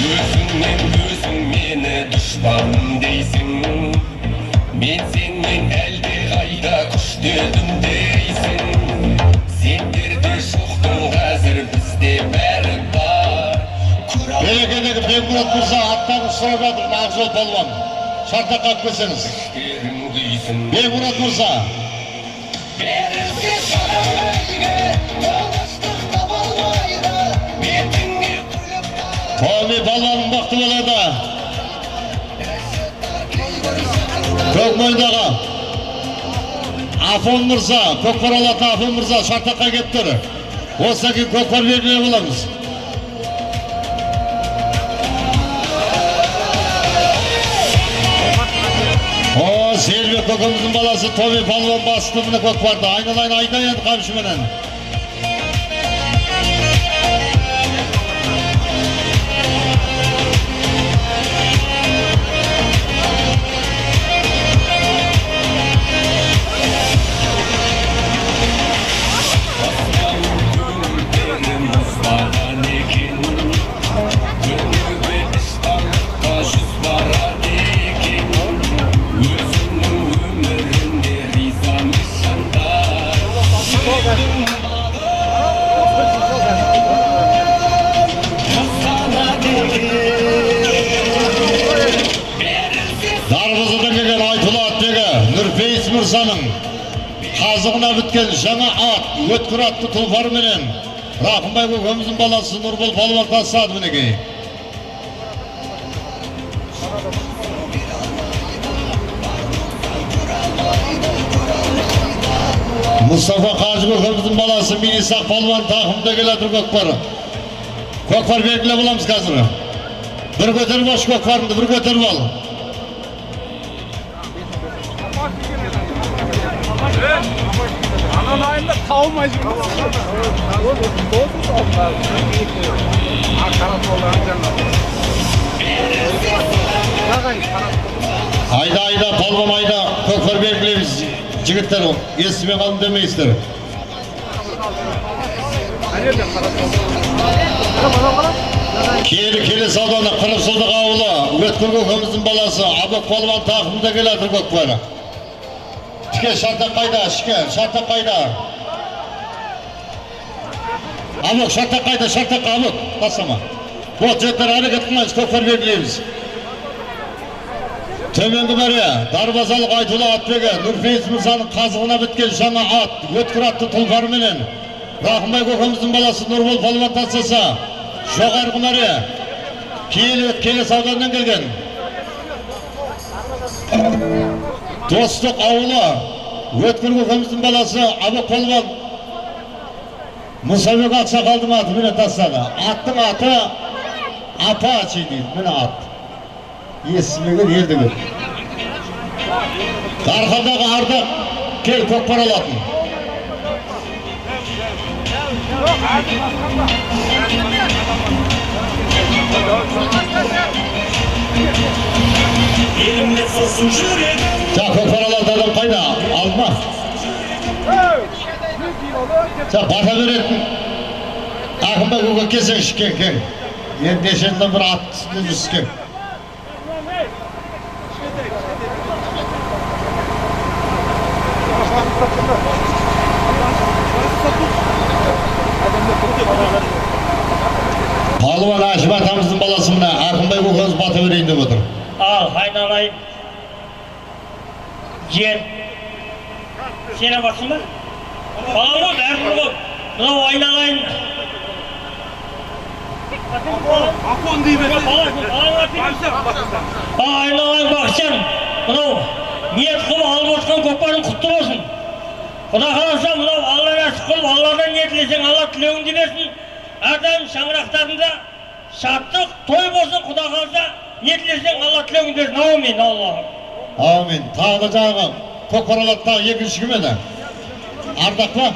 Өзіңнен өзің мені дұшпаным дейсің, мен сенен әлде қайда күштедім дейсің. Сендерде жоқтың қазір, бізде бәрі бар. Берекедегі Бекмұрат мырза аттарын сұрап жатыр, Ақжол палуан. Шартаққа алып келсеңіз. Іштерің күйсін. Бекмұрат мырза. Берілсе саған бәйге, тыныштық таба алмайды. Бетіңе күліп Томи палуаның бақыты болады. Көкмойындағы Афон мырза, көкпар алатын Афон мырза шартаққа келіп тұр. Осыдан кейін көкпар белгілеп аламыз. О, Сейілбек көкеміздің баласы Томи палуан басты міне көкпарды. Айналайын айда енді қамшыменен. Мұздаған екен, күніге іштарлыққа жүз барады екен. Өзінің өміріне риза жандар. Қызғанады екен. Дарбазадан келген айтулы атбегі Нұрпейіс мырзаның қазығына біткен жаңа ат, өткір атты тұлпарменен Рахымбай көкеміздің баласы Нұрбол палуан тастады, мінекей. Мұстафа қажы көкеміздің баласы Минисақ палуан тақымда келе жатыр көкпар. Көкпар белгілеп аламыз қазір. Бір көтеріп алшы көкпарыңды, бір көтеріп ал. Анан таумай Айда, айда, палуан айда, көкпар белгілейміз. Жігіттер, естімей қалдым демейсіздер. Киелі Келес ауданы Қырықсылдық ауылы Өткір көкеміздің баласы Абық палуан тақымда келе жатыр көкпар. Ішке шартақ қайда? Ішке шартақ қайда? Абық, шартақ қайда? Шартаққа Абық, тастама. Вот жігіттер, әрекет қылмаймыз, көкпар белгілейміз. Төменгі мәре дарбазалық Айтулы атбегі Нұрпейіс мырзаның қазығына біткен жаңа ат, өткір атты тұлпарменен Рахымбай көкеміздің баласы Нұрбол палуан тастаса, жоғарғы мәре Келес ауданынан келген Достық ауылы өткір көкеміздің баласы Абық палуан Мұсабек ақсақалдың атыменен тастады. Аттың аты Апачи дейді, міне ат. Есімеген елдігі. Дархандағы Ардақ кел көкпар алатын. Жа, көкпар алатын адам қайда? Алма. Жа, бата беретін Ақынбай көке келсеңші, кел, кел. Енді неше жылдан бір ат үстінде жүрсіз, кел. Палуан Әшім атамыздың баласы мына Ақынбай көкеміз бата берейін деп отыр. Ал, айналайын. Жер. Сен барсың ба? Балам ғой, бәрі бір ғой. Мынау айналайын. Айналайын Бақытжан. Мынау ниет қылып алып отқан көкпарың құтты болсын. Құда қаласа, мынау Алла нәсіп қылып, Алладан ниет тілесең, Алла тілеуіңді берсін. Әрдайым шаңырақтарында шаттық, той болсын, Құда қаласа, ниет тілесең, Алла тілеуіңді берсін. Аумин, Аллахым. Аумин. Тағы да жаңағы көкпар алады, тағы екінші кім еді? Ардақ па?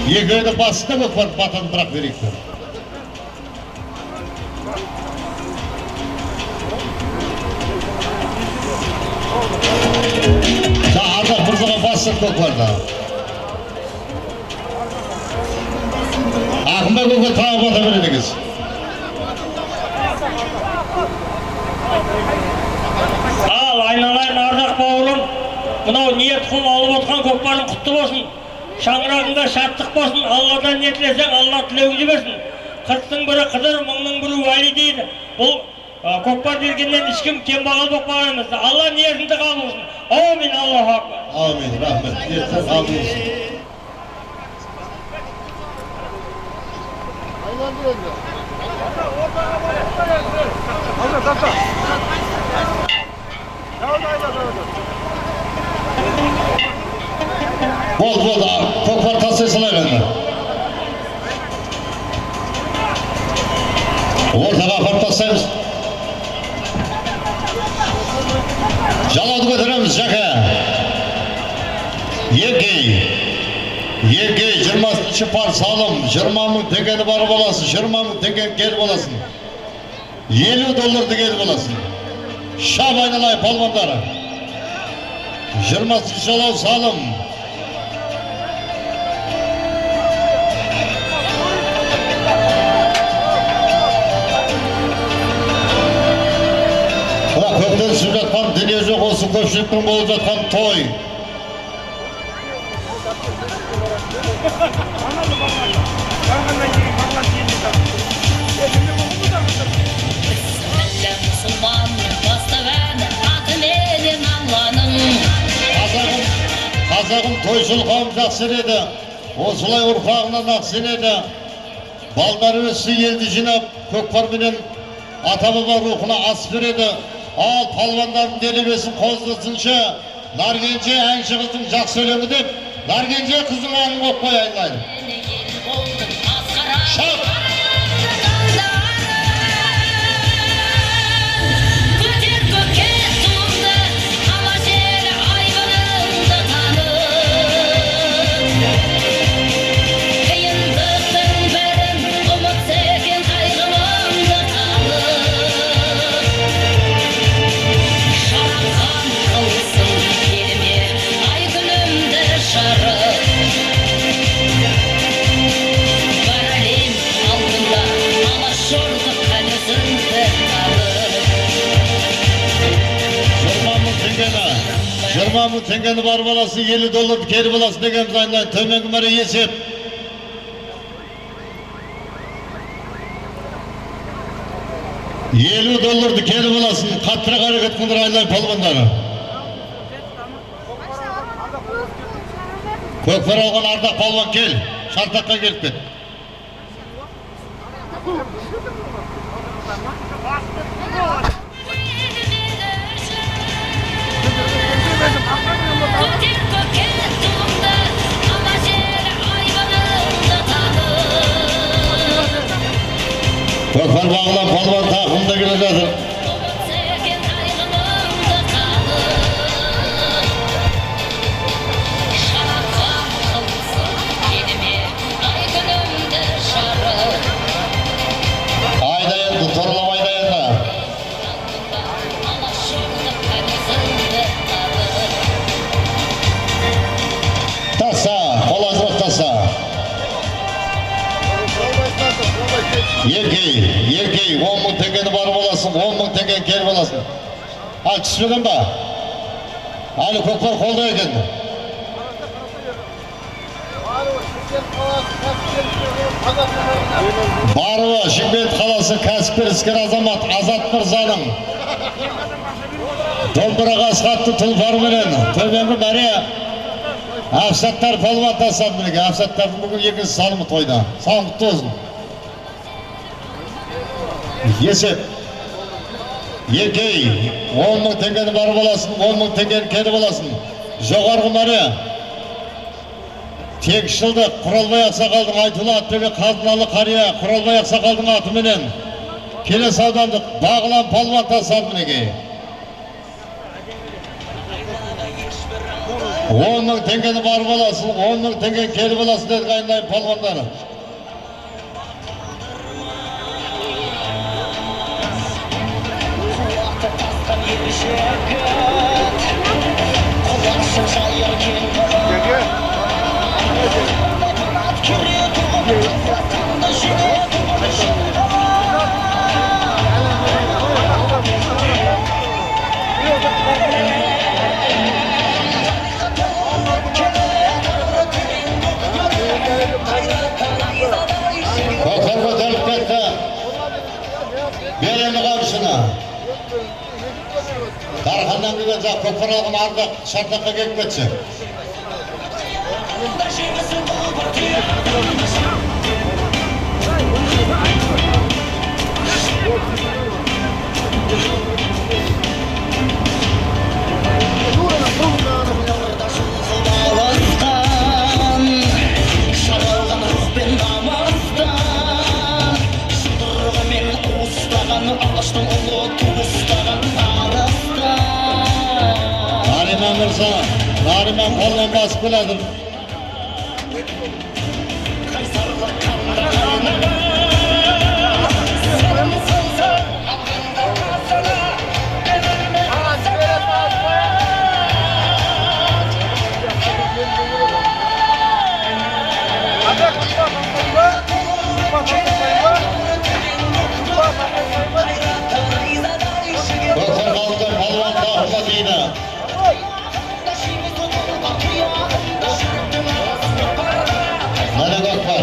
Екеуі де басында көкпар батаны бірақ берейік деп. Ардақ мырзаға басты көкпарда. Ақынбай көке тағы бата береді екенсіз. Ал, айналайын Ардақ бауырым, мынау ниет қылып алып отқан көкпарың құтты болсын. Шаңырағыңда шаттық болсын, Алладан ниет тілесең, Алла тілеуіңді берсін. Қырықтың бірі Қыдыр, мыңның бірі Уәли дейді. Бұл көкпар бергеннен ешкім кембағал болып қалған емес. Алла ниетіңді қабыл қылсын. Аумин, Аллаху акбар. Аумин, рахмет. Ниетің қабыл болсын. Болды, болды. Көкпар тастай салайық енді. Ортаға апарып тастаймыз. Жалауды көтереміз, Жәке. Егей. Егей, 20-шы пар салым, 20 мың теңгені барып аласың, 20 мың теңгені келіп аласың. 50 долларды келіп аласың. Шап айналайын палуандары. 20-шы жалау салым. Мына көктен түсіп жатқан дүние жоқ, осы көпшіліктің болып жатқан той. Қазағым тойшыл қауым жақсы еді. Осылай ұрпағынан ақ сенеді. Балдары өссе елді жинап, көкпарменен ата-баба рухына ас береді. Ал палуандардың делебесін қоздырсыншы, Наргенже әнші қыздың жақсы өлеңі деп, Наргенже қыздың әнін қойып қояйын. Шап! Жиырма мың теңгені барып аласың, 50 долларды келіп аласың дегеніміз айналайын. Төменгі мәре есеп. 50 долларды келіп аласың. Қаттырақ әрекет қылыңдар, айналайын палуандары. Көкпар алған Ардақ палуан, кел, шартаққа келіп кет. Көтер көкке туыңды, ана жер айбыныңды танып. Көкпар Бағлан палуан тақымда келе жатыр. Сен айғыныңды танып. Шанаққа қылсын еліме ай күнімді жарық. Айда енді, торлап айда енді. Алашұлы қанызыңды танып. Таста, қол азырақ таста. Еркей, еркей, 10 000 теңгені барып аласың, 10 000 теңгені келіп аласың. Ал түспеген ба? Әлі көкпар қолда екен. Барыбы Шымкент қаласы, кәсіпкер, іскер азамат Азат мырзаның домбыраға асқатты тұлпарменен төменгі мәре Әфсаттар палуан тастады. Мінекей, Әфсаттардың бүгін екінші салымы тойда. Салым құтты болсын. Есеп. Еркей, 10 000 теңгені барып аласың, 10 000 теңгені келіп аласың. Жоғарғы мәре. Тегіс жылдық Құралбай ақсақалдың айтулы атбегі, қазыналы қария Құралбай ақсақалдың атыменен Келес аудандық Бағлан палуан тастады, мінекей. 10 000 теңгені барып аласың, 10 000 теңгені келіп аласың дедік, айналайын палуандар. Көкпар көтеріліп кетті. Бер енді қамшыны. Дарханнан келген жақ көкпар алған Ардақ шартаққа келіп кетші. Жаралған рухпен намыстан, жұдырығымен уыстаған, алаштың ұлы туыстаған арыстан. Нариман мырза, Нариман палуан басып келеді. Қайсарлық қанда қайнаған сенім сылсың алғанда қазына берілме азамат. Көкпар қалды палуан тақымда дейді. Міне көкпар.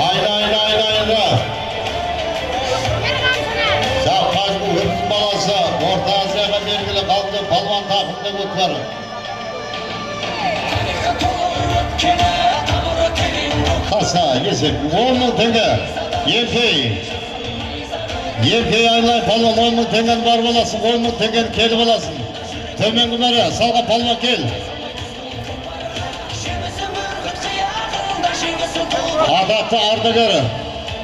Айда, айда, айда, айда. Жақ Қажы Өмір баласы, Орта Азияға белгілі қалды палуан тақымда көкпар. Қаса, есеп, 10 000 теңге. Еркей. Еркей айлай палуан 10 000 теңгені барып аласың, 10 000 теңгені келіп аласың. Төменгі мәре, салға палуан кел. Атақты ардагер,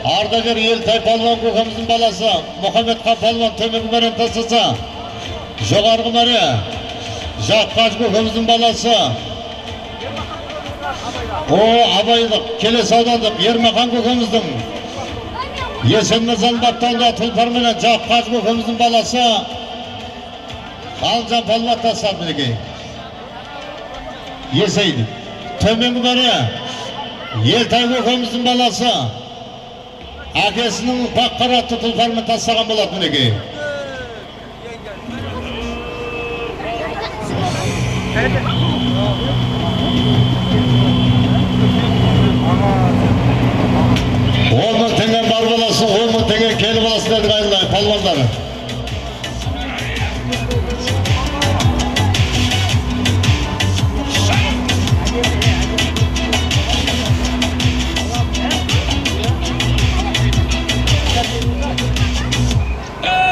ардагер Елтай палуан көкеміздің баласы, Мұхаммедхан палуан төменгі мәрені тастаса, жоғарғы мәре, Жақ Қажы көкеміздің баласы, о Абайлық, Келес аудандық Ермахан көкеміздің Есен мырзаның баптауында тұлпарменен Жақ Қажы көкеміздің баласы Ғалымжан палуан тастады, мінекей. Есейді. Төменгі мәре, Елтай көкеміздің баласы әкесінің баққар атты тұлпармен тастаған болады, мінекей. 10 000 теңге барып аласың, 10 000 теңге келіп аласың дедік, айналайын палуандар.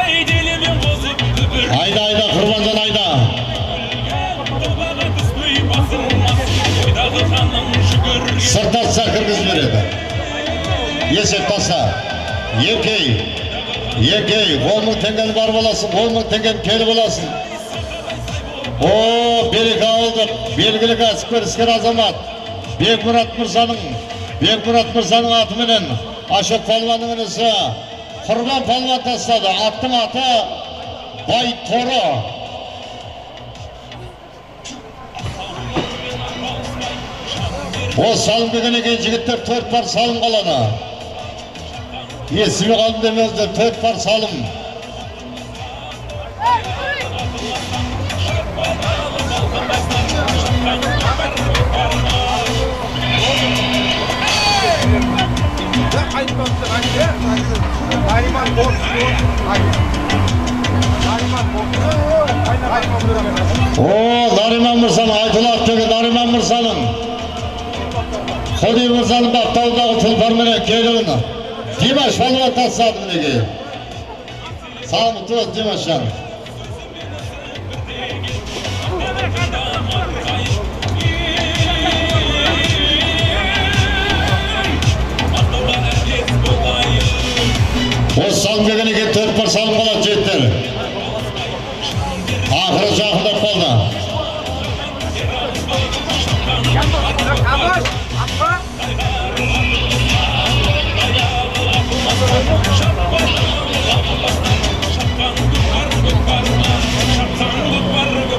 Ey dilimin қосып үпір. Айда, айда, Құрбанжан, айда. Тобаға түспей басылмас ойдағы ханның шүкір. Сырт атса, кіргізіп береді. Есеп таста. Екей, екей, 10 000 теңгені барып аласың, 10 000 теңгені келіп аласың. О, Береке ауылдық белгілі кәсіпкер, іскер азамат Бекмұрат мырзаның атыменен Ашық палуанның інісі Құрбан палуан тастады. Аттың аты Байторы. О, салым келгеннен кейін, жігіттер, төрт пар салым қалады. Естімей қалдым демеңіздер, төрт пар салым. О, Нариман мырзаның, Айтулы Атбегі Нариман мырзаның, Ходи мырзаның баптауындағы тұлпарменен келуін Димаш палуан тастады, мінекей. Салым құтты болсын, Димашжан. Осы салым келгеннен кейін төрт пар салым қалады, жігіттер. Ақыры жақындап қалды.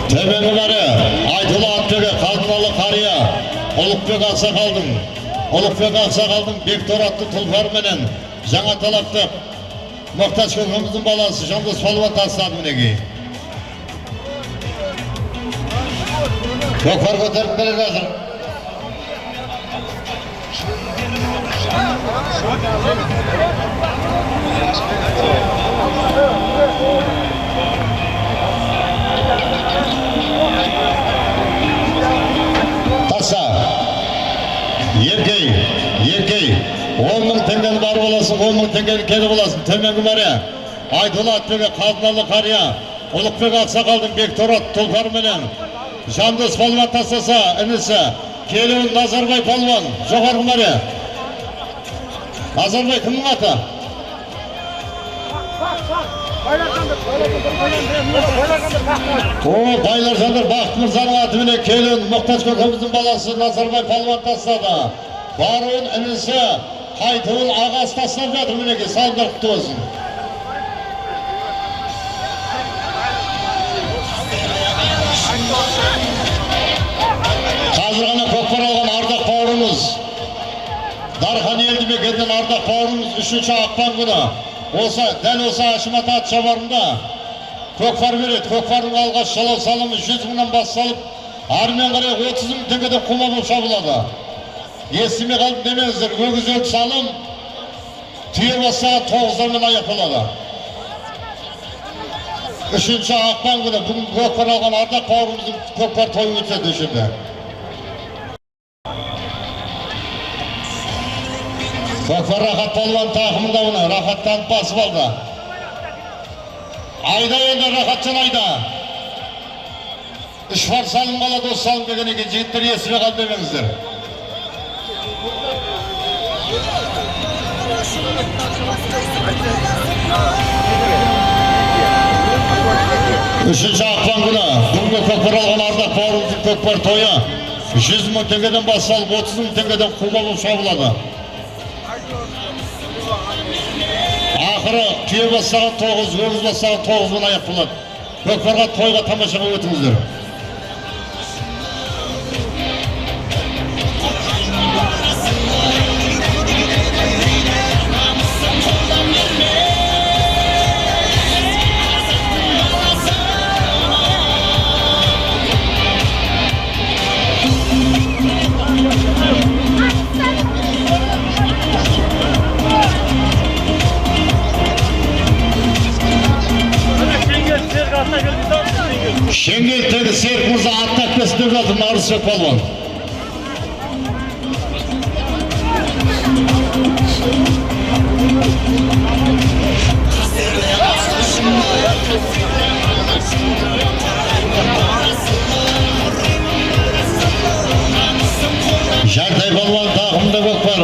Төменгі бәрі Айтулы Атбегі, Қазыналы қария Ұлықбек ақсақалдың Бектор атты тұлпарменен жаңа талаптық Мұқтаж көкеміздің баласы Жандос палуан тастады, мінекей. Көкпар көтеріп келе жатыр. Таста. Еркей, еркей, 10 000 теңгені барып аласың, 10 000 теңгені келіп аласың. Төменгі мәре Айтулы Атбегі, Қазыналы қария Ұлықбек ақсақалдың Бектор атты тұлпарменен Жандос палуан тастаса, інісі Келуін Назарбай палуан. Жоғарғы мәре. Назарбай кімнің аты? О, Байлар Жандар Бақыт мырзаның атыменен Келуін Мұқтаж көкеміздің баласы Назарбай палуан тастады. Баруын інісі, қайтуын ағасы тастап жатыр, мінекей. Салымдар құтты болсын. Қазір ғана көкпар алған Ардақ бауырымыз, Дархан елді мекенінен Ардақ бауырымыз 3 ақпан күні осы, дәл осы Әшім ата ат шабарында көкпар береді. Көкпардың алғаш жалау салымы 100 мыңнан басталып, армен қарай 30 000 теңгеден қума болып шабылады. Естімей қалдым демеңіздер, өгіз өлді салым, түйе бастаған тоғыздармен аяқталады. 3 ақпан күні бүгін көкпар алған Ардақ бауырымыздың көкпар тойы өтеді осы жерде. Көкпар Рахат палуан тақымында, мұны рахаттанып басып алды. Айда енді, Рахатжан, айда. Үш пар салым қалады осы салым келгеннен кейін, жігіттер, естімей қалды демеңіздер. 3 ақпан күні бүгінгі көкпар алған Ардақ бауырымыздың көкпар тойы 100 000 теңгеден басталып, 30 000 теңгеден қума болып шабылады. Ақыры түйе бастаған тоғыз, өгіз бастаған тоғызбен аяқ болады. Көкпарға, тойға, тамашаға өтіңіздер. Жеңісбек палуан. Жантай палуан тақымында көкпар.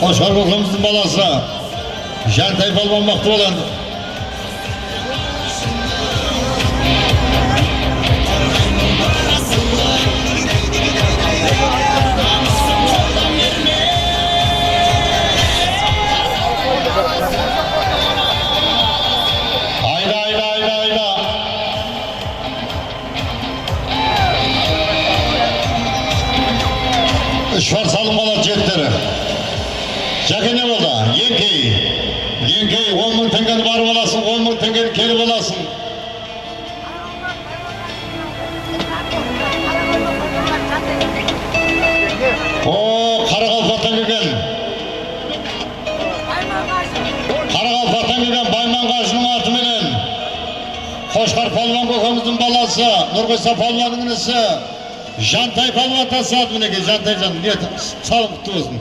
Қошқар көкеміздің баласы. Жантай палуан мықты болады. Hayda hayda hayda hayda. Үш бар салым болады жігіттері. Жәке не болды? Еңкей. Еңкей 10 мың теңгені барып аласың, 10 мың теңгені келіп аласың. О, Қарақалпақтан келген. Қарақалпақтан келген Байманғажының атыменен Қошқар палуан көкеміздің баласы, Нұрғиса палуанның інісі Жантай палуан тастады мінекей. Жантай жан, ниет салым құтты болсын.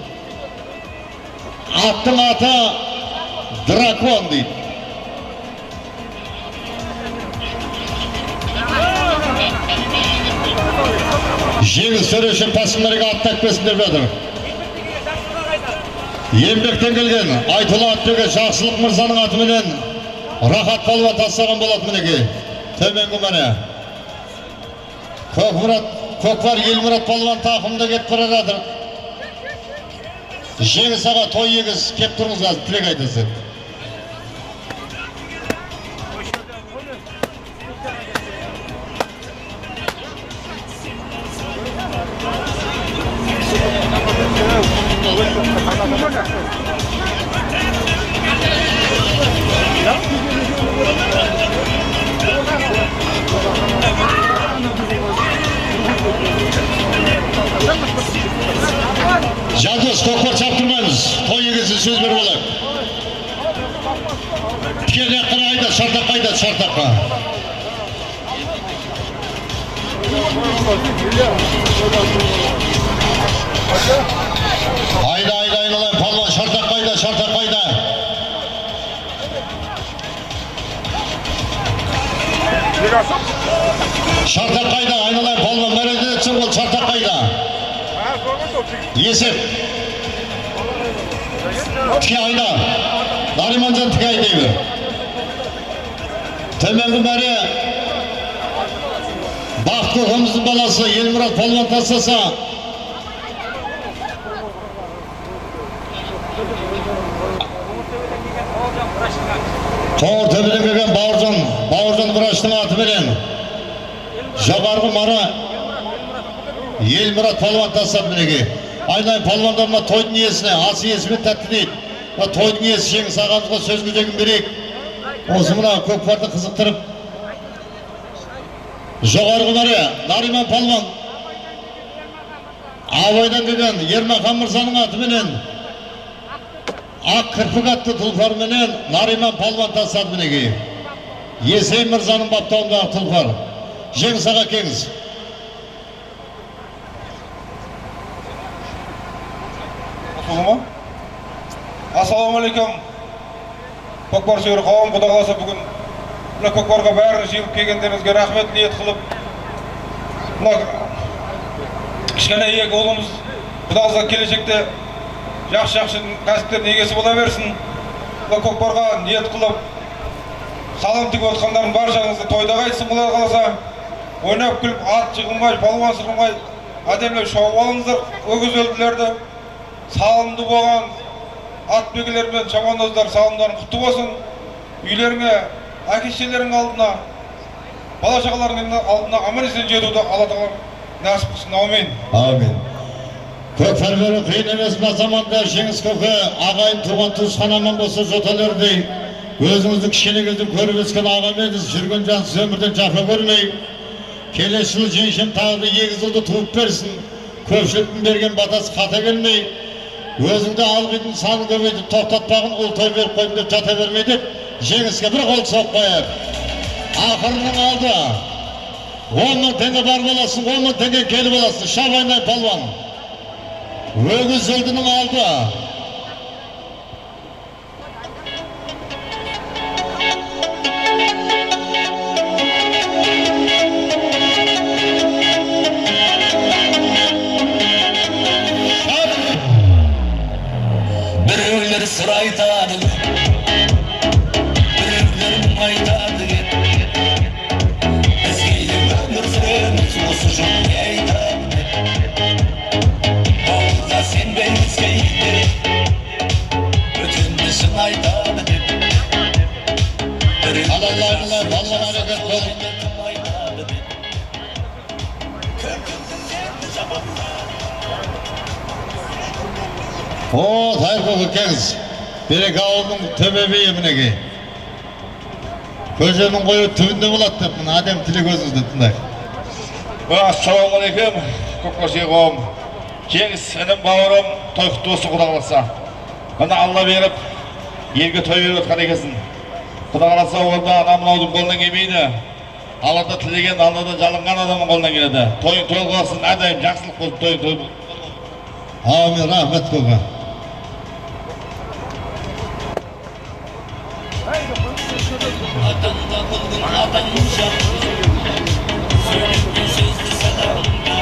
Аттың аты Дракон дейді. Жеңіс төреші пасымдарға аттап келсін деп жатыр. Еңбектен келген Айтұлы Атбегі Жақсылық мырзаның атыменен Рахат палуан тастаған болады мінекей. Төменгі міне. Көкмұрат, Көкпар Елмұрат палуан тақымында кетіп бара жатыр. Жеңіс аға, той егіз, кеп тұрыңыз қазір, тілек айтасыз. Жандос, көкпар шаптырмаймыз. Той егесі сөз беріп алайық. Тікелей қарай айда, шартаққа айда, шартаққа. Айда, айда, айналайын, палуан, шартаққа айда, шартаққа айда. Шартаққа айда, айналайын, палуан, мәреде өтсең ол шартаққа айда. Есеп. Тіке айда. Нариманжан тіке айдай бер. Төменгі мәре Бақыт көкеміздің баласы Елмұрат палуан тастаса, Қоңыр төбеден келген Бауыржан, Бауыржан врачтың атыменен жоғарғы мара Елмұрат палуан тастады мінекей. Айналайын палуандар, мына тойдың иесіне, ас иесімен тәтті дейді. Мына тойдың иесі Жеңіс ағамызға сөз кезегін берейік. Осы мына көкпарды қызықтырып. Жоғарғы мәре Нариман палуан Абайдан келген Ермахан мырзаның атыменен Ақ кірпік атты тұлпарменен Нариман палуан тастады мінекей. Есей мырзаның баптауындағы тұлпар. Жеңіс аға, келіңіз. Ассалаумағалейкум. Көкпар сүйер қауым, құда қаласа бүгін мына көкпарға бәрін жиылып келгендеріңізге рахмет ниет қылып, мына кішкене екі ұлымыз құда қаласа келешекте жақсы-жақсы кәсіптердің егесі бола берсін. Мына көкпарға ниет қылып салым тігіп отқандардың баршаңызды тойда қайтсын, құда қаласа. Ойнап күліп, ат жығылмай, палуан сырғымай, әдемілеп шауып алыңыздар өгіз өлділерді. Салымды болған ат бегілер мен шабандоздар салымдарың құтты болсын. Үйлеріңе, әке шешелерің алдына, бала шағаларыңның алдына аман есен жетуді Алла тағала нәсіп қылсын. Аумин. Аумин. Көкпар беру қиын емес мына заманда. Жеңіс көке, ағайын туған туысқан аман болса жоталердей. Өзіңізді кішкене кезден көріп өскен ағам едіңіз, жүрген жансыз өмірден жапа көрмей. Келесі жылы жеңшем тағы да егіз ұлды туып берсін. Көпшіліктің берген батасы қата келмей. Өзіңді алғидың санын көбейтіп тоқтатпағын, ұл той беріп қойдым деп жата бермей деп Жеңіске бір қол соқпайық. Ақырының алды. 10 мың теңге бар боласың, 10 мың теңге келіп аласың. Шап айналайын палуан. Өгіз өлдінің алды. Біреулер сыр айтады, біреулер мұңайтады. Біз кейде өмір сүреміз, осы жұрт не айтады? Бауырға сенбейміз кейде, бөтенді шын айтады деп. Алайларына балуан әрекет қыл. О, Тайыр көкеңіз, Береке ауылының төбе биі мінекей. Көженің қою түбінде болады деп, мына әдемі тілек өзіңізден тыңдайық. Ассалаумағалейкум, көкбасшы қауым. Жеңіс інім, бауырым, той құтты болсын, Құда қаласа. Мына Алла беріп, елге той беріп жатқан екенсің. Құда қаласа, онда ана мынаудың қолынан келмейді. Алладан тілеген, Алладан жалынған адамның қолынан келеді. Тойың той болсын, әрдайым жақсылық болсын, тойың той болсын. Амин, рахмет көке. Атанда болдың адамша, сөйлеткен сөзді садамда.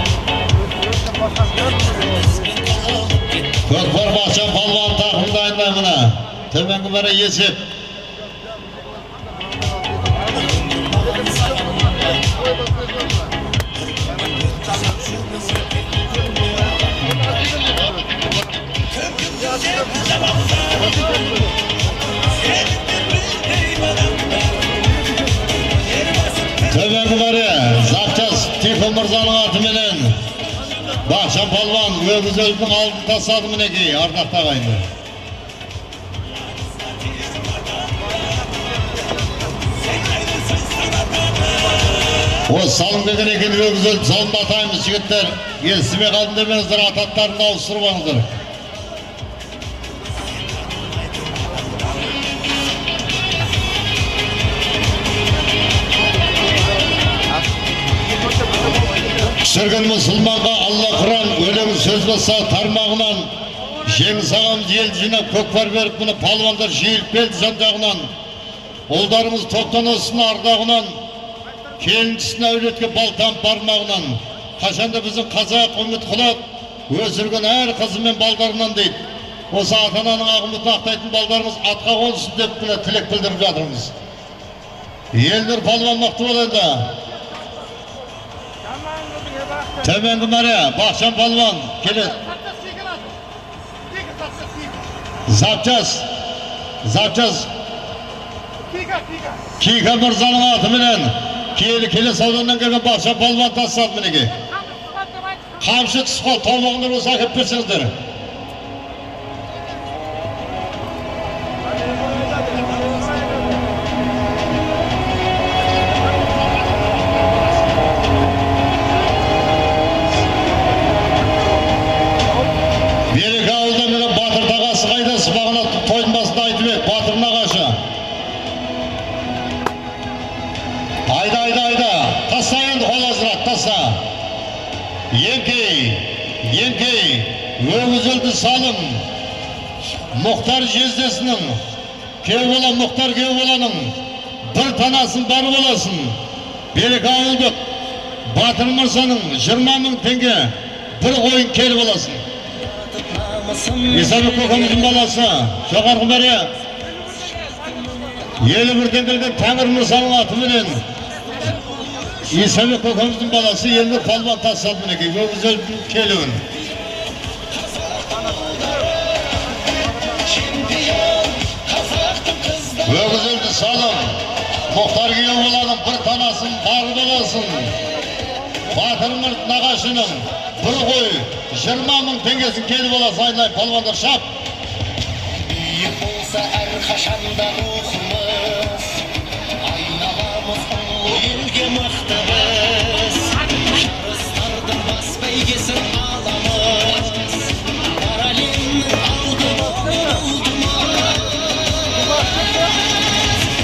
Көкпар Бақытжан палуан тақымды айналайын мына. Төменгі бәрі есеп. Төменгі бәрі Запчас Тифон мырзаның атыменен Бақытжан палуан өгіз өлдің алдын тастады мінекей, ардақты ағайындар. О, салым келген екен, өгіз өлді салымды атаймыз, жігіттер. Естімей қалдым демеңіздер, ат аттарын ауыстырып алыңыздар. Түсірген мұсылманға Алла Құран өлең сөз болса тармағынан, Жеңіс ағамыз ел жинап көкпар беріп, мұны палуандар жиылып келді жан жағынан. Ұлдарымыз топтан оссын ардағынан, келін түсін әулетке балтан бармағынан. Қашанда біздің қазақ үміт қылады, өсірген әр қызы мен балдарынан дейді. Осы ата-ананың ақ үмітін ақтайтын балдарымыз атқа қонсын деп міне тілек білдіріп жатырмыз. Елнұр палуан мықты бол енді. Төменгі мәре, Бақытжан палуан келеді. Запчас, Запчас Кика мырзаның атыменен келі ауданнан келген Бақытжан палуан тастады мінекей. Қамшы түсіп қалды, томағыңдар болса әкеліп берсеңіздер. Береке ауылда міне батыр тағасы қайда? Бағана тойдың басында айтып ек, батыр нағашы. Айда, айда, айда. Таста енді қол азырақ, таста. Еңкей, еңкей, өгіз өлді салым. Мұхтар жездесінің, күйеу бала Мұхтар күйеу баланың бір танасын бар боласың. Береке ауылдық Батыр мырзаның 20 мың теңге бір қойын келіп аласың. Исабек көкеміздің баласы, жоғарғы мәре, елі бірден келген Тәңір мырзаның атыменен Исабек көкеміздің баласы Елнұр палуан тастады мінекей, өгіз өлдің келуін. Өгіз өлді салым, Мұхтар күйеу баланың бір танасын бар боласың. Батыр мырт нағашының бір қой 20 мың теңгесін келіп аласы айналайын палуандар шап. Биік болса әрқашанда рухымыз, айналамыз ұлы елге мықты біз. Жарыстардың бас бәйгесін аламыз, бар әлемнің алды болып ұлтымыз.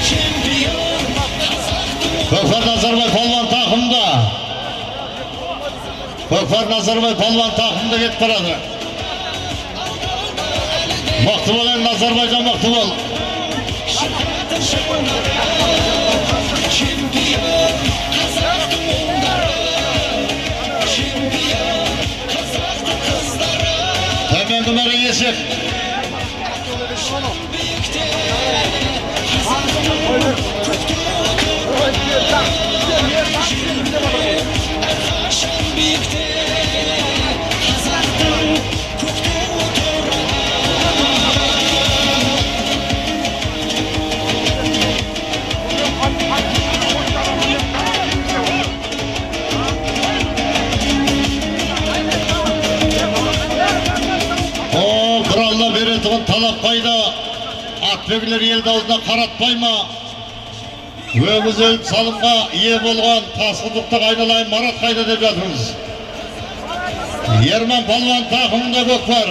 Чемпион қазақтың. Көкпар Назарбай палуан тақымда. Көкпар Назарбай палуан тақымында кетіп барады. Мықты бол енді, Назарбайжан, мықты бол. Чемпион қазақтың ұлдары, чемпион қазақтың қыздары. Төменгі мәре есеп. Биікте қазақтың көкте әрқашан, биікте қазақтың көкте отырады. О, бір Алла беретұғын талап қайда? Атбегілер елді аузына қаратпай ма? Өгіз өліп салымға ие болған тасқұдықтық айналайын Марат қайда деп жатырмыз. Ерман палуан тақымында көкпар.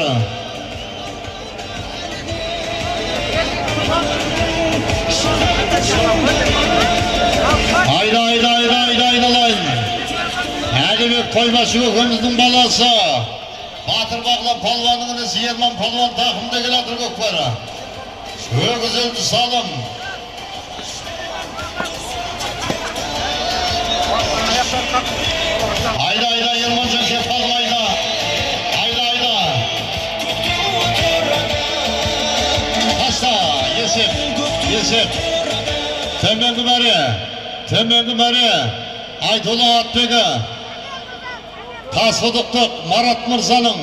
Айда, айда, айда, айда, айналайын. Әлібек қоймашы көкеміздің баласы. Батыр Бағлан палуанның інісі Ерман палуан тақымында келе жатыр көкпары. Өгіз өлді салым. Айда, айда, Ерманжан кеп қалдың, айда. Айда, айда. Таста, есеп, есеп. Төменгі мәре, төменгі мәре. Айтулы атбегі. Тасқұдықтық Марат Мырзаның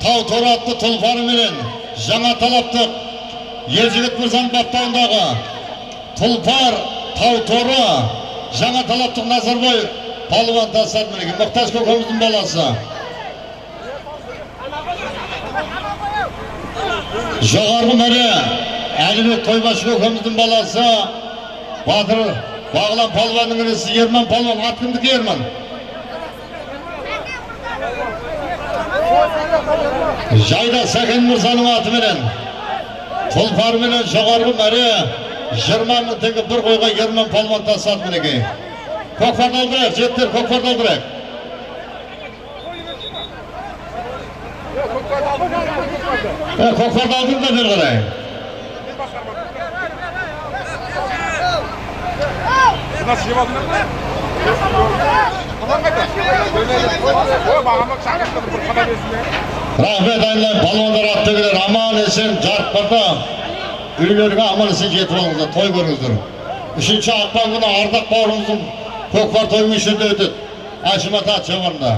тау торы атты тұлпарыменен жаңа талаптық Ержігіт Мырзаның баптауындағы тұлпар тау торы жаңа талаптық Назарбай палуан тастады мінекей. Мұқтаж көкеміздің баласы. Жоғарғы мәре Әлібек Тойбашы көкеміздің баласы Батыр Бағлан палуанның інісі Ерман палуан. Ат кімдікі, Ерман? Жайда Сәкен Мырзаның атыменен тұлпарменен жоғарғы мәре 20 мың теңге бір қойға Ерман палуан тастады мінекей. Көкпарды алдырайық, жігіттер, көкпарды алдырайық. Көкпарды алдырың да бері қарай. Рахмет айналайын палуандар, аттегілер, аман есен жарықпарда үйлерге аман есен жетіп алыңыздар, той көріңіздер. 3 ақпан күні Ардақ бауырымыздың көкпар тойы осы жерде өтеді. Әшім ата шабарында.